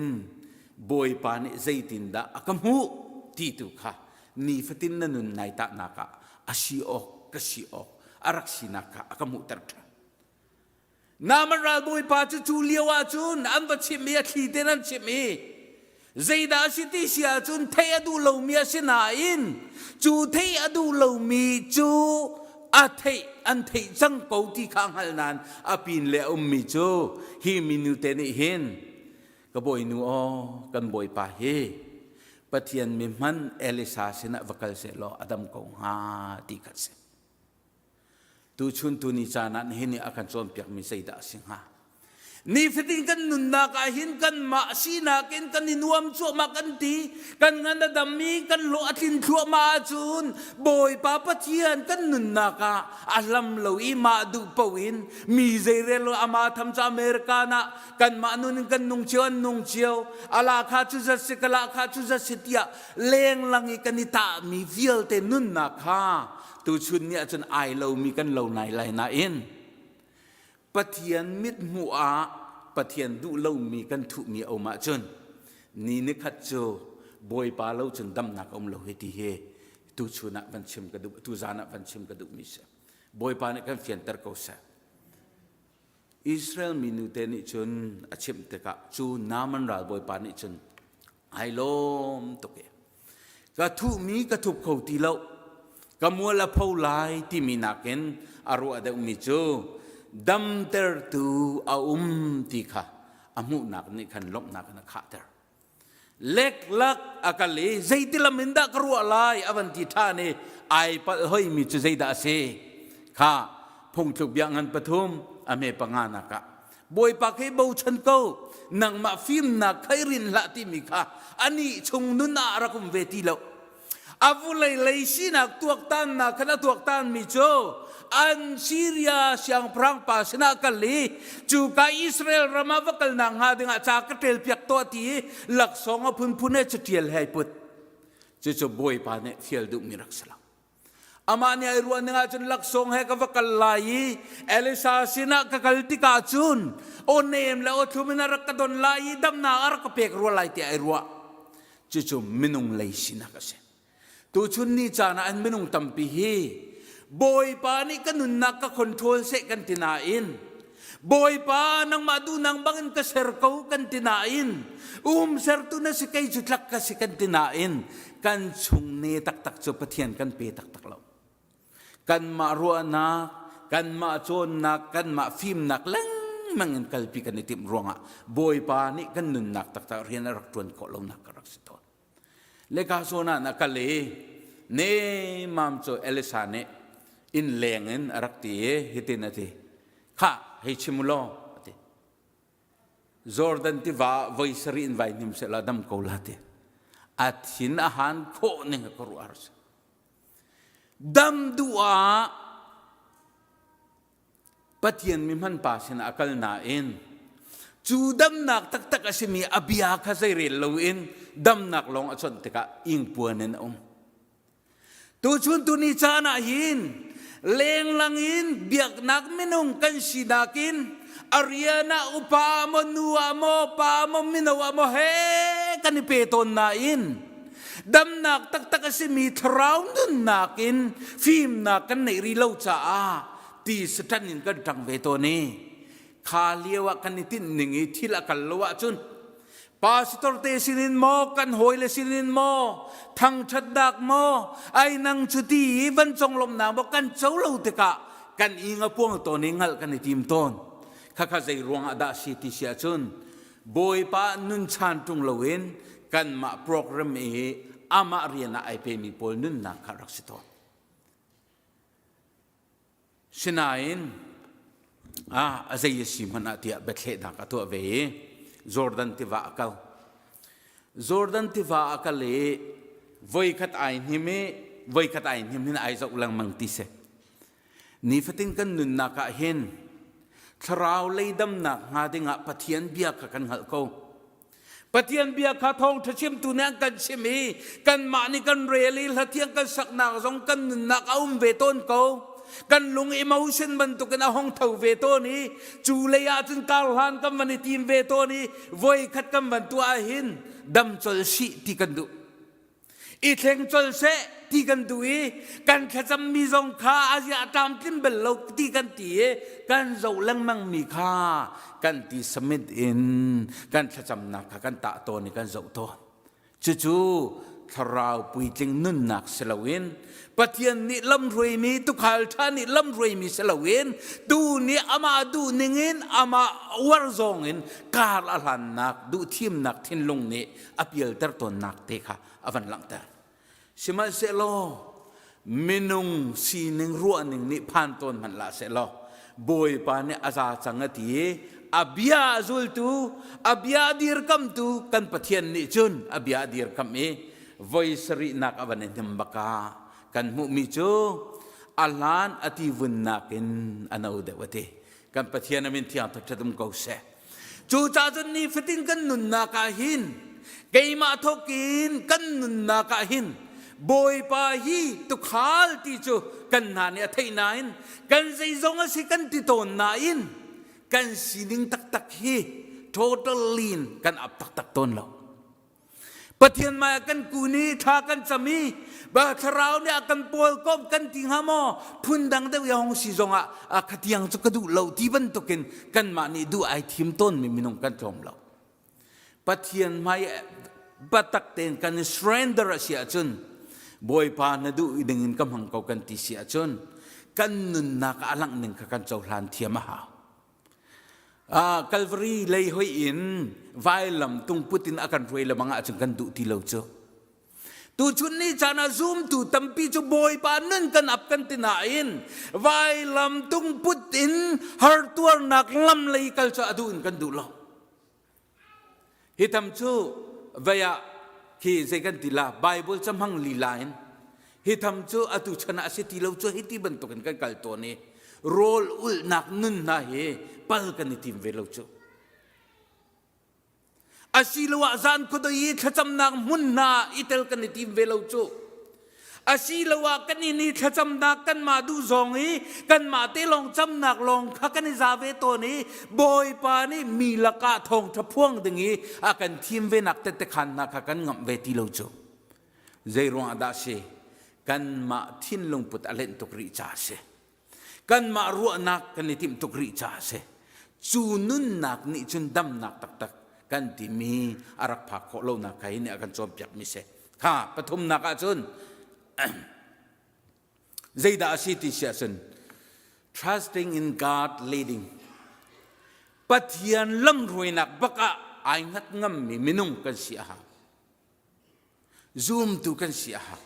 Bawipa nih zeitindah a ka hmuh ti tu kha nifatin na nun nai tahnak ah a si awk ka si awk a rak sinak kha a ka hmuhter ṭhan. Naaman ralbawipa cu cu lio ah cun an va chimh i a thli tein an chimh i zeidah a si ti si ahcun theih a duh lomi a si nain cu theih a duh lomi cu a theih an theih cang ko ti kha a hngalh nain a pin le a ummi cu hi minu te nih hin ka bawinu aw kan bawipa hi Pathian mi hman Elisa sinah va kal seh law a dam ko hnga ti kha si. Tuchun tuni caan ah nihin nih a kan cawnpiakmi zeidah a si hnga? Nifatin kan nunnak ah hin kanmah sinak in kan i nuam cuahmah kan ti, kan ngan a dammi kan hlawh a tlin thluahmah ahcun Bawipa Pathian kan nunnak ah a hlam lo i mah duh paoh in mi zeirel lo amah tham cu America ah kanmah nun in kan nung cio an nung cio ala kha cu zat si kala kha cu zat si tiah lenglang i kan i tahmi vialte nunnak kha tuchun ni ahcun ai lomi kan lo nai lai nain Pathian mithmuh ah Pathian duh lomi kan thuhmi a um ahcun ni nikhat cu Bawipa lo cun damnak a um lo hi ti hi tuchun ah van chim ka duh tu zan ah van chim ka duhmi si Bawipa nih kan fianter ko seh. Israel mi nute nih cun a chimh tikah cu Naaman ralbawipa nih cun ai lawm tuk i ka thuhmi ka thup kho ti lo ka mual a pho lai timi nakin a ruah deuhmi cu damtertu a um ti kha a hmuhnak nih khan lawmhnak in a khahter. Leklak a kal i zeiti lam in dah ka ruah lai a van ti ṭhan i ai palh hoimi cu zeidah a si? Kha phungthluk bia ngan pathum a hme panga nak ah Bawipa khi bochan ko nangmah fimnak kha i rin hlah timi kha anih chung nun ah a rak um ve ti lo. A vulei lei sinak tuaktannak khan a tuaktanmi cu an Syria siangpahrang pa sinah kal i cuka Israel ram ah va kalnak hnga dingah ca ka ṭel piak tuah ti i laksawng a phunphun he caṭial he ai put. Cucu Bawipa nih fial duhmi rak si lo. Amah nih ai ruah ning ahcun laksawng he ka va kal lai i Elisa sinah ka kal tikah cun aw nem le aw thlum in a rak ka don lai i damnak a rak ka pek rua lai tiah ai ruah. Cucu minung lei sinak a si. Tuchun ni caan ah an minung tampi hi Bawipa nih ka nunnak ka control seh kan ti nain Bawipa nangmah duhnang bangin ka ser ko kan ti nain um sertu na si kei cu tlak ka si kan ti nain kan chung ne taktak cu Pathian kan pe taktak lo. Kanmah ruahnak, kanmah cawnnak, kanmah fimnak lengmang in kalpi kan i timh ruangah Bawipa nih kan nunnak taktak rian a rak ṭuan khawh lonak ka rak si tawn. Leka zawn ah na kal i nemam cu Elisa nih inn leng in a rak ti i hitin a ti khah hei chim u law a ti Jordan tiva voi sarih in vai hnim sehla dam ko la ti a thin a han khawh ning a ka ruah si dam duh ah Pathian mi hman pa sinah a kal nain cu damnak taktak a simi a bia kha zeirel loin damnak lawng a chawnh tikah ingpuan in a um. Tuchun tuni caan ah hin lenglang in biaknak minung kan sinak in a rian ah upa maw nu ah maw pa maw mino ah maw he kan i pe tawn nain damnak taktak a simi thlarau nunnak in fimnak kan neih rih lo caah ti satan in kan ṭang ve tawn i kha lio ah kan i tinh ning i thil a kal lo ahcun pastor te sinin maw kan hawile sinin maw thangṭhatnak maw ai nang cu ti i van conglawmhnak maw kan co lo tikah kan ing a puang tawn i hngalh kan i tim tawn khakha zei ruangah dah si ti si ahcun Bawipa nun chan ṭung loin kanmah program i amah rian ah ai pemi pawl nunnak kha rak si tawn. Sinain a zei a si hmanh ah tiah biathlehnak a tuah ve i Jordan tiva a kal. Jordan tiva a kal i voikhat ai hnim i voikhat ai hnim hin ai zoh lengmang ti si. Nifatin kan nunnak ah hin thlarau lei damnak hnga dingah Pathian bia kha kan hngalh ko. Pathian bia kha thawngṭha chimtu nih an kan chim i kanmah nih kan rel i hlathiang kan saknak zong kan nunnak a um ve tawn ko. Kan lung emotion bantukin a hong tho ve tawn i cu lei ah cun kar hlan kan van i tim ve tawn i voikhat kan van tuah ahhin dam col sih ti kan duh. I thleng col seh ti kan duh i kan thlacammi zong kha a zia a tlamtlin bal lo ti kan ti i kan zoh lengmang mi kha kan ti samit in kan thlacamnak kha kan tah tawn i kan zoh tawn. Cucu thlarau puitling nunnak si loin Pathian nih lamhruaimi tukhal ṭha nih lamhruaimi si loin tu nih amah duh ningin amah uar zawng in kar a hlannak duhthimnak thinlung nih a pialter tawnnak te kha a van langhter. Sihmanhsehlaw minung sining ruahning nih phan tawn hmanh hlah sehlaw Bawipa nih a za cang a ti i a bia a zultu a bia a dirkamtu kan Pathian nih cun a bia a dirkamh i voi sarihnak a van i hnim baka kan hmuhmi cu a hlan a ti vunnak in a no deuh a ti kan Pathian a min thiang thangṭhat um ko seh Cucaah cun nifatin kan nunnak ah hin keimah thawkin kan nunnak ah hin Bawipa hi tukhal ti cu kan hna nih a theih nain kan zeizong a si kan ti tawn nain kan sining taktak hi totally in kan ap taktak tawn lo. Pathian hmai ah kan kun i thla kan cam i thlarau nih a kan pawl kom kan ti hnga maw phundang deuh i hong si zongah a khatiang cu ka duh lo ti bantukin kanmah nih duh ai thim tawnmi minung kan tlawm lo. Pathian hmai biatak tein kan i surrender a si ahcun Bawipa na duh ding in ka hmang ko kan ti si ahcun kan nunnak ah a langh ning kha kan cohlan thiam a hau. Calvary lei hoi in vailam tungput in a kan hruai lemang ahcun kan duh ti lo cu. Tuchun ni caan ah zumtu tampi cu Bawipa nun kan ap kan ti nain vailam tungput in hartuarnak lam lei kal cu a duh in kan duh lo. Hi tam cu vei ah khi zei kan ti la Bible ca hmang lila in hi tham cu atu chan ah a si ti lo cu hi ti bantukin kan kal tawn i rawl ulhnak nun hna hi pal kan i tim ve lo cu. Asiloah zan khuadei i thlacamnak hmun hna i tel kan i tim ve lo cu. Asiloah kan inn i thlacamnak kanmah duh zawng i kanmah te lawng camnak lawng kha kan i za ve tawn i Bawipa nih mi lakah thawngṭha phuang ding i a kan thim venak tette khan hna kha kan ngamh ve ti lo cu. Zei ruangah dah si? Kanmah thinlung put a lenh tuk rih caah a si. Kanmah ruahnak kan i timh tuk rih caah a si. Cu nunnak nih cun damnak taktak kan timi a rak phak khawh lonak kha hi nih a kan cawnpiakmi si. Kha pathumnak ahcun zeidah a si ti si ahcun trusting in God leading Pathian lamhruainak bak ah ai hngat ngammi minung kan si a hau. Zumtu kan si a hau.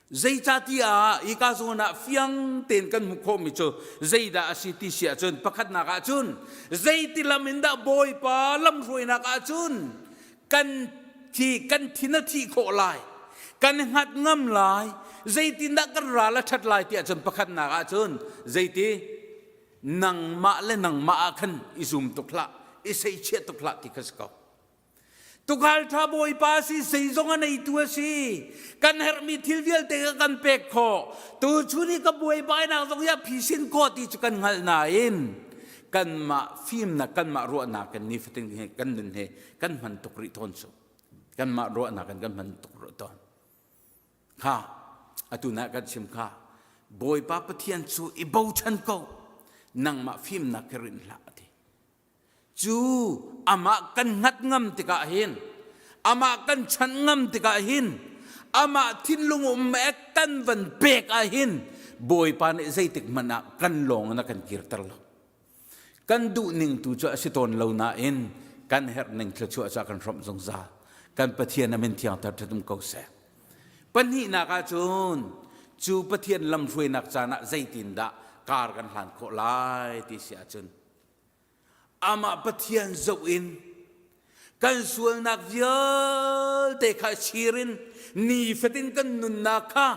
Zeicahtiah hika zawn ah fiang tein kan hmuh khawhmi cu zeidah a si ti si ahcun pakhatnak ahcun zeiti lam in dah Bawipa lamhruainak ahcun kan thi kan thin a thih khawh lai kan hngat ngam lai zeitindah kan ral a ṭhat lai ti ahcun pakhatnak ahcun zeiti nangmah le nangmah ah khan i zum tuk hlah i seichiah tuk hlah ti kha si ko. Tukhal ṭha Bawipa si zeizong a neitu a si. Kan herhmi thil vialte kha kan pek khawh. Tuchun i ka buaibainak zong hi a phisin khawh ti cu kan hngalh nain kanmah fimnak kanmah ruahnak in nifatin he kan nun he kan hman tuk rih tawn cu. Kanmah ruahnak in kan hman tuk rih tawn. Kha atu na kan chim kha Bawipa Pathian cu i bochan ko. Nangmah fimnak khi rinh hlah a ti. Cu amah kan hngat ngam tikah hin, amah kan chanh ngam tikah hin, amah thinlung um ek kan van pek ah hin Bawipa nih zeitik hmanh ah kan lawng in a kan kirter lo. Kan duh ning tu cu a si tawn lo nain kan herh ning thluachuah cu a kan hrawmh zungzal. Kan Pathian a min thiang thar ṭhatum ko seh. Pahnihnak ahcun cu Pathian lamhruainak caan ah zeitindah kar kan hlan khawh lai ti si ahcun Amah Pathian zoh in kan sualnak vialte kha chir in nifatin kan nunnak kha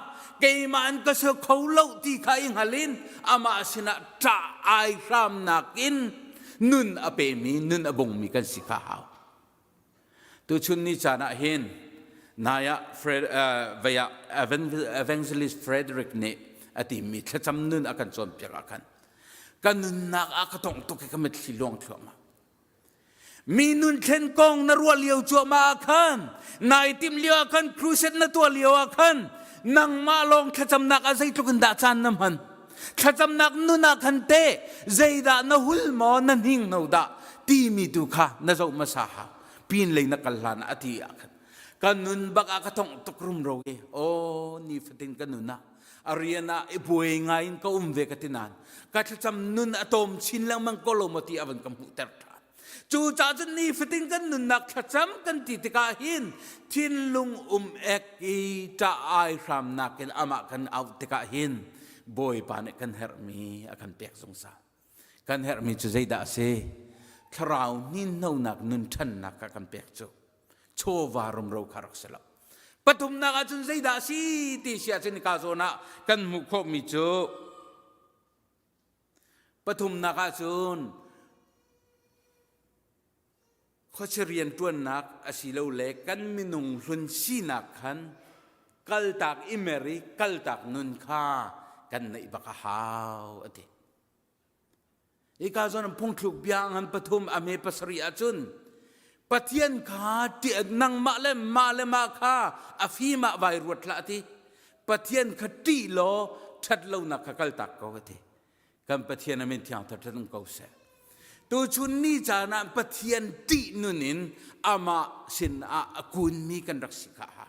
keimah an ka ser kho lo ti kha i hngal in amah sinah ṭah ai hramnak in nun a pemi nun a bungmi kan si kha hau. Tuchun ni caan ah hin nai ah Fred, uh, vei ah Evangelist Frederick nih a timi thlacam nun a kan cawnpiak ah khan ka nunnak ah ka tongh tuk i ka mitthli luang thluahmah. Mi nun thlen kong na ruah lio cuahmah ah khan nai timh lio ah khan crusade na tuah lio ah khan nangmah lawng thlacamnak ah zeitluk in dah caan na hman thlacamnak nun ah khan teh zeidah na hul maw na hning no dah timi tu kha na zoh hmasa hau pin lei na kal hlan ah a ti ah khan ka nun bak ah ka tongh tuk rumro i aw nifatin ka nun ah a rian ah i buai ngai in ka um ve ka ti nain ka thlacam nun a tawm chin lengmang ko lo maw ti a van ka hmuhter ṭhan Cucaah cun nifatin kan nunnak thlacam kan ti tikah hin thinlung um ek i ṭah ai hramnak in amah kan auh tikah hin Bawipa nih kan herhmi a kan pek zungzal. Kan herhmi cu zeidah a si? Thlarau hninhnonak nun ṭhannak kha kan pek cu. Chawva rumro kha rak si lo. Pathumnak ahcun zeidah a si ti si ahcun ka zawn ah kan hmuh khawhmi cu Pathumnak ahcun khuachia rianṭuannak asilole kan minung hlun sinak khan kaltak i mer i kaltak nun kha kan neih bak a hau a ti. Hika zawn phungthluk bia ngan pathum a hme pasarih ahcun. Pathian kha nangmah le mah le mah kha a fim ah vai ruat hlah ti. Pathian kha ṭih law ṭhat lonak kha kaltak ko a ti. Kan Pathian a min thiang thar um ko seh. Tuchun ni caan ah Pathian ṭih nun in amah sin ah a kunmi kan rak si kha ha.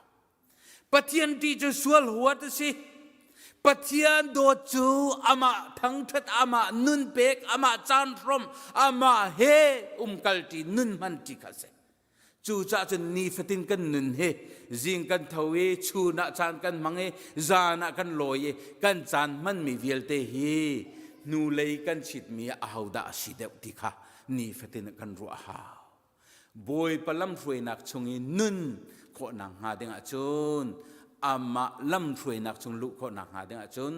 Pathian ṭih cu sual huat a si. Pathian dawt cu amah thangṭhat, amah nun pek, amah caan hrawm, amah he umkalṭi, nun hmanṭi kha a si. Cucaah cun nifatin kan nun hi zing kan tho i chun ah caan kan hmang i zan ah kan lawi i kan caan hmanmi vialte hi hnulei kan chitmi ah ahodah a si deuh ti kha nifatin kan ruah a hau. Bawipa lamhruainak chung i nun khawhnak hnga ding ahcun amah lamhruainak chung luh khawhnak hnga ding ahcun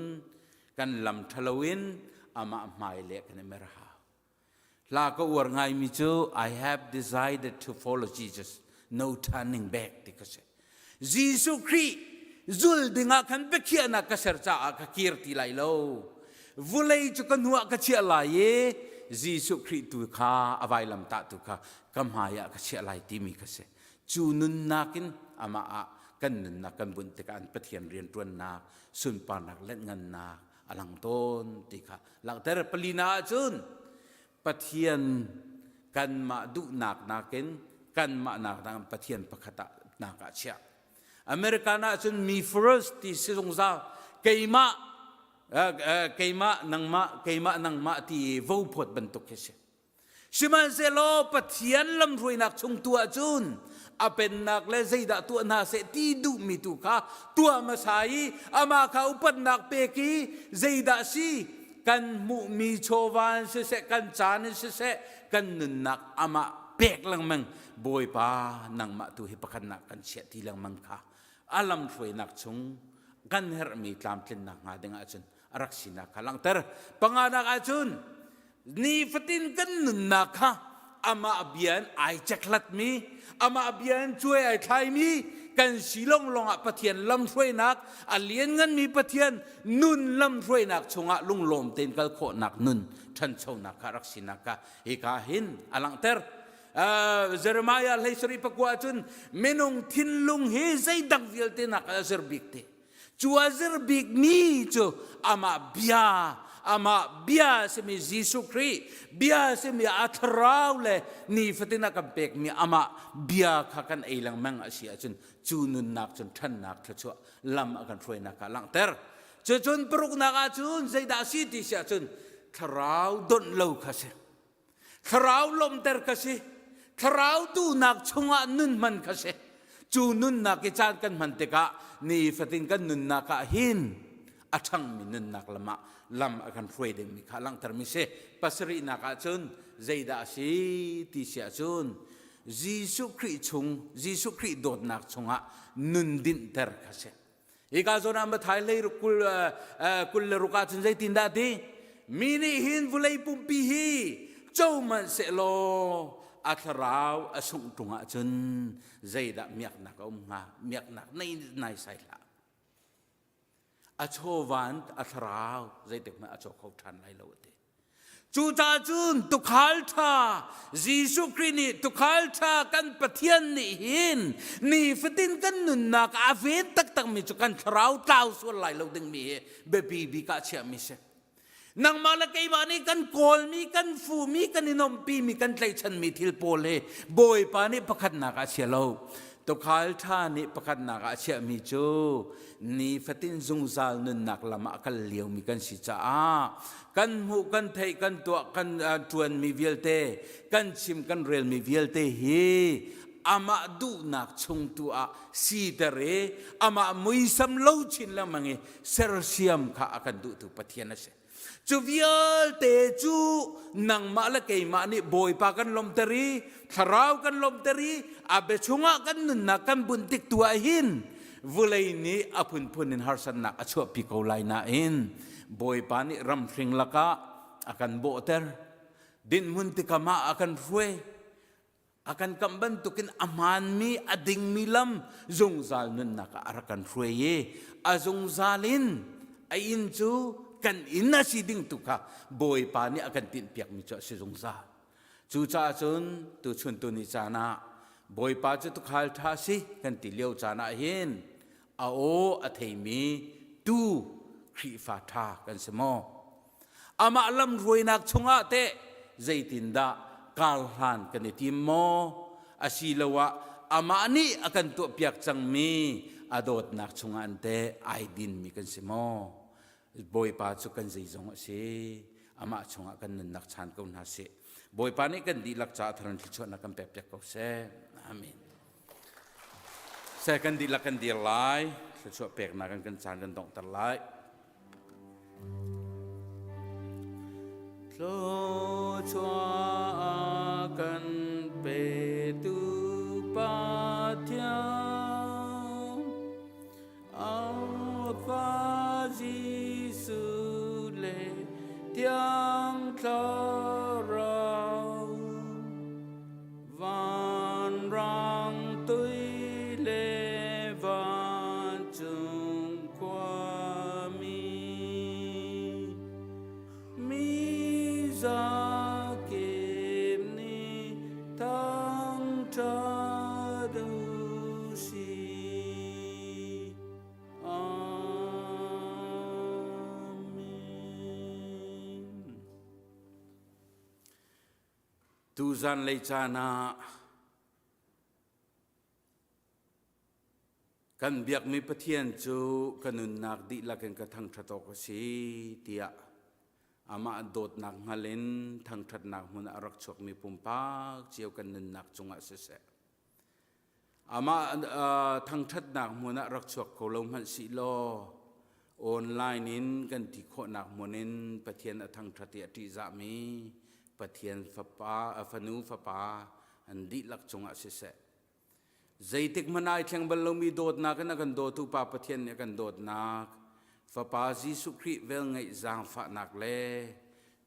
kan lam ṭhalo in amah hmai le kan i mer a hau. Hla ka uar ngaimi cu I have decided to follow Jesus, no turning back ti ka si. Jesuh Khrih zul dingah khan biakhiahnak ka ser caah ka kir ti lai lo. Vulei cu ka hnu ah ka chiah lai i Jesuh Khrih tu kha a vailamtah tu kha ka hmai ah ka chiah lai timi kha si. Cu nunnak in amah ah kan nunnak kan bunh tikah an Pathian rianṭuannak, sunparnak, lenhngannak a lang tawn ti kha langhter. Palina ahcun Pathian kanmah duhnak nakin kanmah nak dang Pathian pakhat ah nak ah chiah. American ah cun me first ti si zungzal keimah keimah nangmah keimah nangmah ti vo phawt bantuk khi si. Sihmanhsehlaw Pathian lamhruainak chung tu ahcun a pennak le zeidah tuah hna seh ti duhmi tu kha tuah hmasa i amah kha upatnak pek i zeidah si kan hmuhmi chawva in siseh kan caan in siseh kan nunnak amah pek lengmang Bawipa nangmah tu hi pakhatnak kan chiah ti lengmang kha a lamhruainak chung kan herhmi tlamtlinnak hnga ding ahcun a rak sinak kha langhter panganak ahcun nifatin kan nunnak kha amah bia in ai cekhlatmi amah bia in cuai ai thlaimi kan si longlong ah Pathian lamhruainak a liannganmi Pathian nun lamhruainak chungah lunglawm tein kal khawhnak nun ṭhanchonak kha rak sinak kha hika hin a langhter Jeremiah hlei sarih pakua cun minung thinlung hi zeidang vialte nak a zir bik te Cu a zir bikmi cu amah bia, amah bia a simi Jesuh Khrih, bia a simi a thlarau le nifatin a kan pekmi amah bia kha kan ei lengmang a si ahcun cu nunnak cun ṭhannak thluachuah lam a kan hruainak kha langhter. Cucun paruknak ahcun zeidah a si ti si ahcun thlarau donh lo kha si. Thlarau lawmhter ka si. Thlarau duhnak chungah nun hman ka si. Cu nunnak i caan kan hman tikah nifatin kan nunnak ah hin a ṭhangmi nunnak lam ah lam a kan hruai dingmi kha langhtermi si. Pasarihnak ah cun zeidah a si ti si ahcun Jesuh Khrih chung, Jesuh Khrih dawtnak chungah nun dinhter kha si. Hika zawn ah Mathai hleiruk 26 ahcun zeitindah ti? Mi nih hin vawlei pumpi hi co hmanh sehlaw a thlarau a sungh ṭung ahcun zeidah miaknak a um hnga? Miaknak nei naisai hlah. A chawvan a thlarau zeitik hmanh a caw kho ṭhan lai lo a ti. Cucaah cun tuukhal ṭha Jesuh Khrih nih tuukhal ṭha kan Pathian nih hin nifatin kan nunnak a ven taktakmi cu kan thlarau tlau sual lai lo dingmi hi biapi bik ah chiahmi si. Nangmah le keimah nih kan kawlmi, kan fuhmi, kan i nuamhpimi, kan tlaihchanmi thil pawl hi Bawipa nih pakhatnak ah a chia lo. Tuukhal ṭha nih pakhatnak ah a chiahmi cu nifatin zungzal nunnak lam ah a kal liomi kan si caah kan hmuh kan theih kan tuah kan ṭuanmi vialte kan chim kan relmi vialte hi amah duhnak chung tu ah siter i amah muisam lo chin lengmang i sersiam kha a kan duhtu Pathian a si. Cu vialte cu nangmah le keimah nih Bawipa kan lawmhter i thlarau kan lawmhter i a bia chungah kan nunnak kan bunh tik tu ah hin vulei nih a phunphun in harsatnak a chuahpi ko lai nain Bawipa nih ramhring lakah a kan bawhter dinhmun tikam ah a kan hruai a kan kamh bantukin a hmaanmi a dingmi lam zungzal nunnak ah a rak kan hruai i a zungzal in a inn cu kan inn a si ding tu kha Bawipa nih a kan tinhpiakmi cu a si zungzal. Cucaah cun tuchun tuni caan ah. Bawipa cu tukhal ṭha si kan ti lio caan ah hin a aw a theimi tu Khrihfa ṭha kan si maw? Amah lamhruainak chungah teh zeitindah karhlan kan i tim maw? Asiloah amah nih a kan tuahpiak cangmi a dawtnak chungah an teh ai dinmi kan si maw? Bawipa cu kan zeizong a si. Amah chungah kan nunnak chan ko hna sih. Bawipa nih kan dihlak caah tharan thluachuahnak kan pekpiak ko seh. Amen. Seh kan dihlak kan dir lai. Thluachuah peknak in kan caan kan donghter lai. Thluachuah kan petu Pathian Alpha Jesuh le Thiang Thlarau vanrang tui le vancung khuami mi zakip nih thangṭhat u sih. Amen. Tuzan lei caan ah kan biakmi Pathian cu ka nunnak dihlak in ka thangṭhat awk a si tiah amah dawtnak hngal in thangṭhatnak hmun ah a rak chuakmi pumpak cio kan nunnak cungah siseh Amah thangṭhatnak hmun ah rak chuak kho lo hmanh sih law online in kan ti khawhnak hmun in Pathian a thangṭhat i a ṭihzahmi Pathian fapa, fanu fapa an dihlak cungah siseh zeitik hmanh ai thleng bal lomi dawtnak in a kan dawtu Pa Pathian nih a kan dawtnak Fapa Jesuh Khrih velngeih zaangfahnak le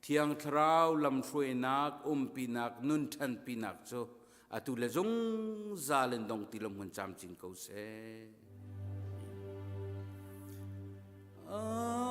Thiang Thlarau lamhruainak, umpinak, nun ṭhanpinak cu atu le zungzal in dong ti lo hmun camcin ko seh. Amen.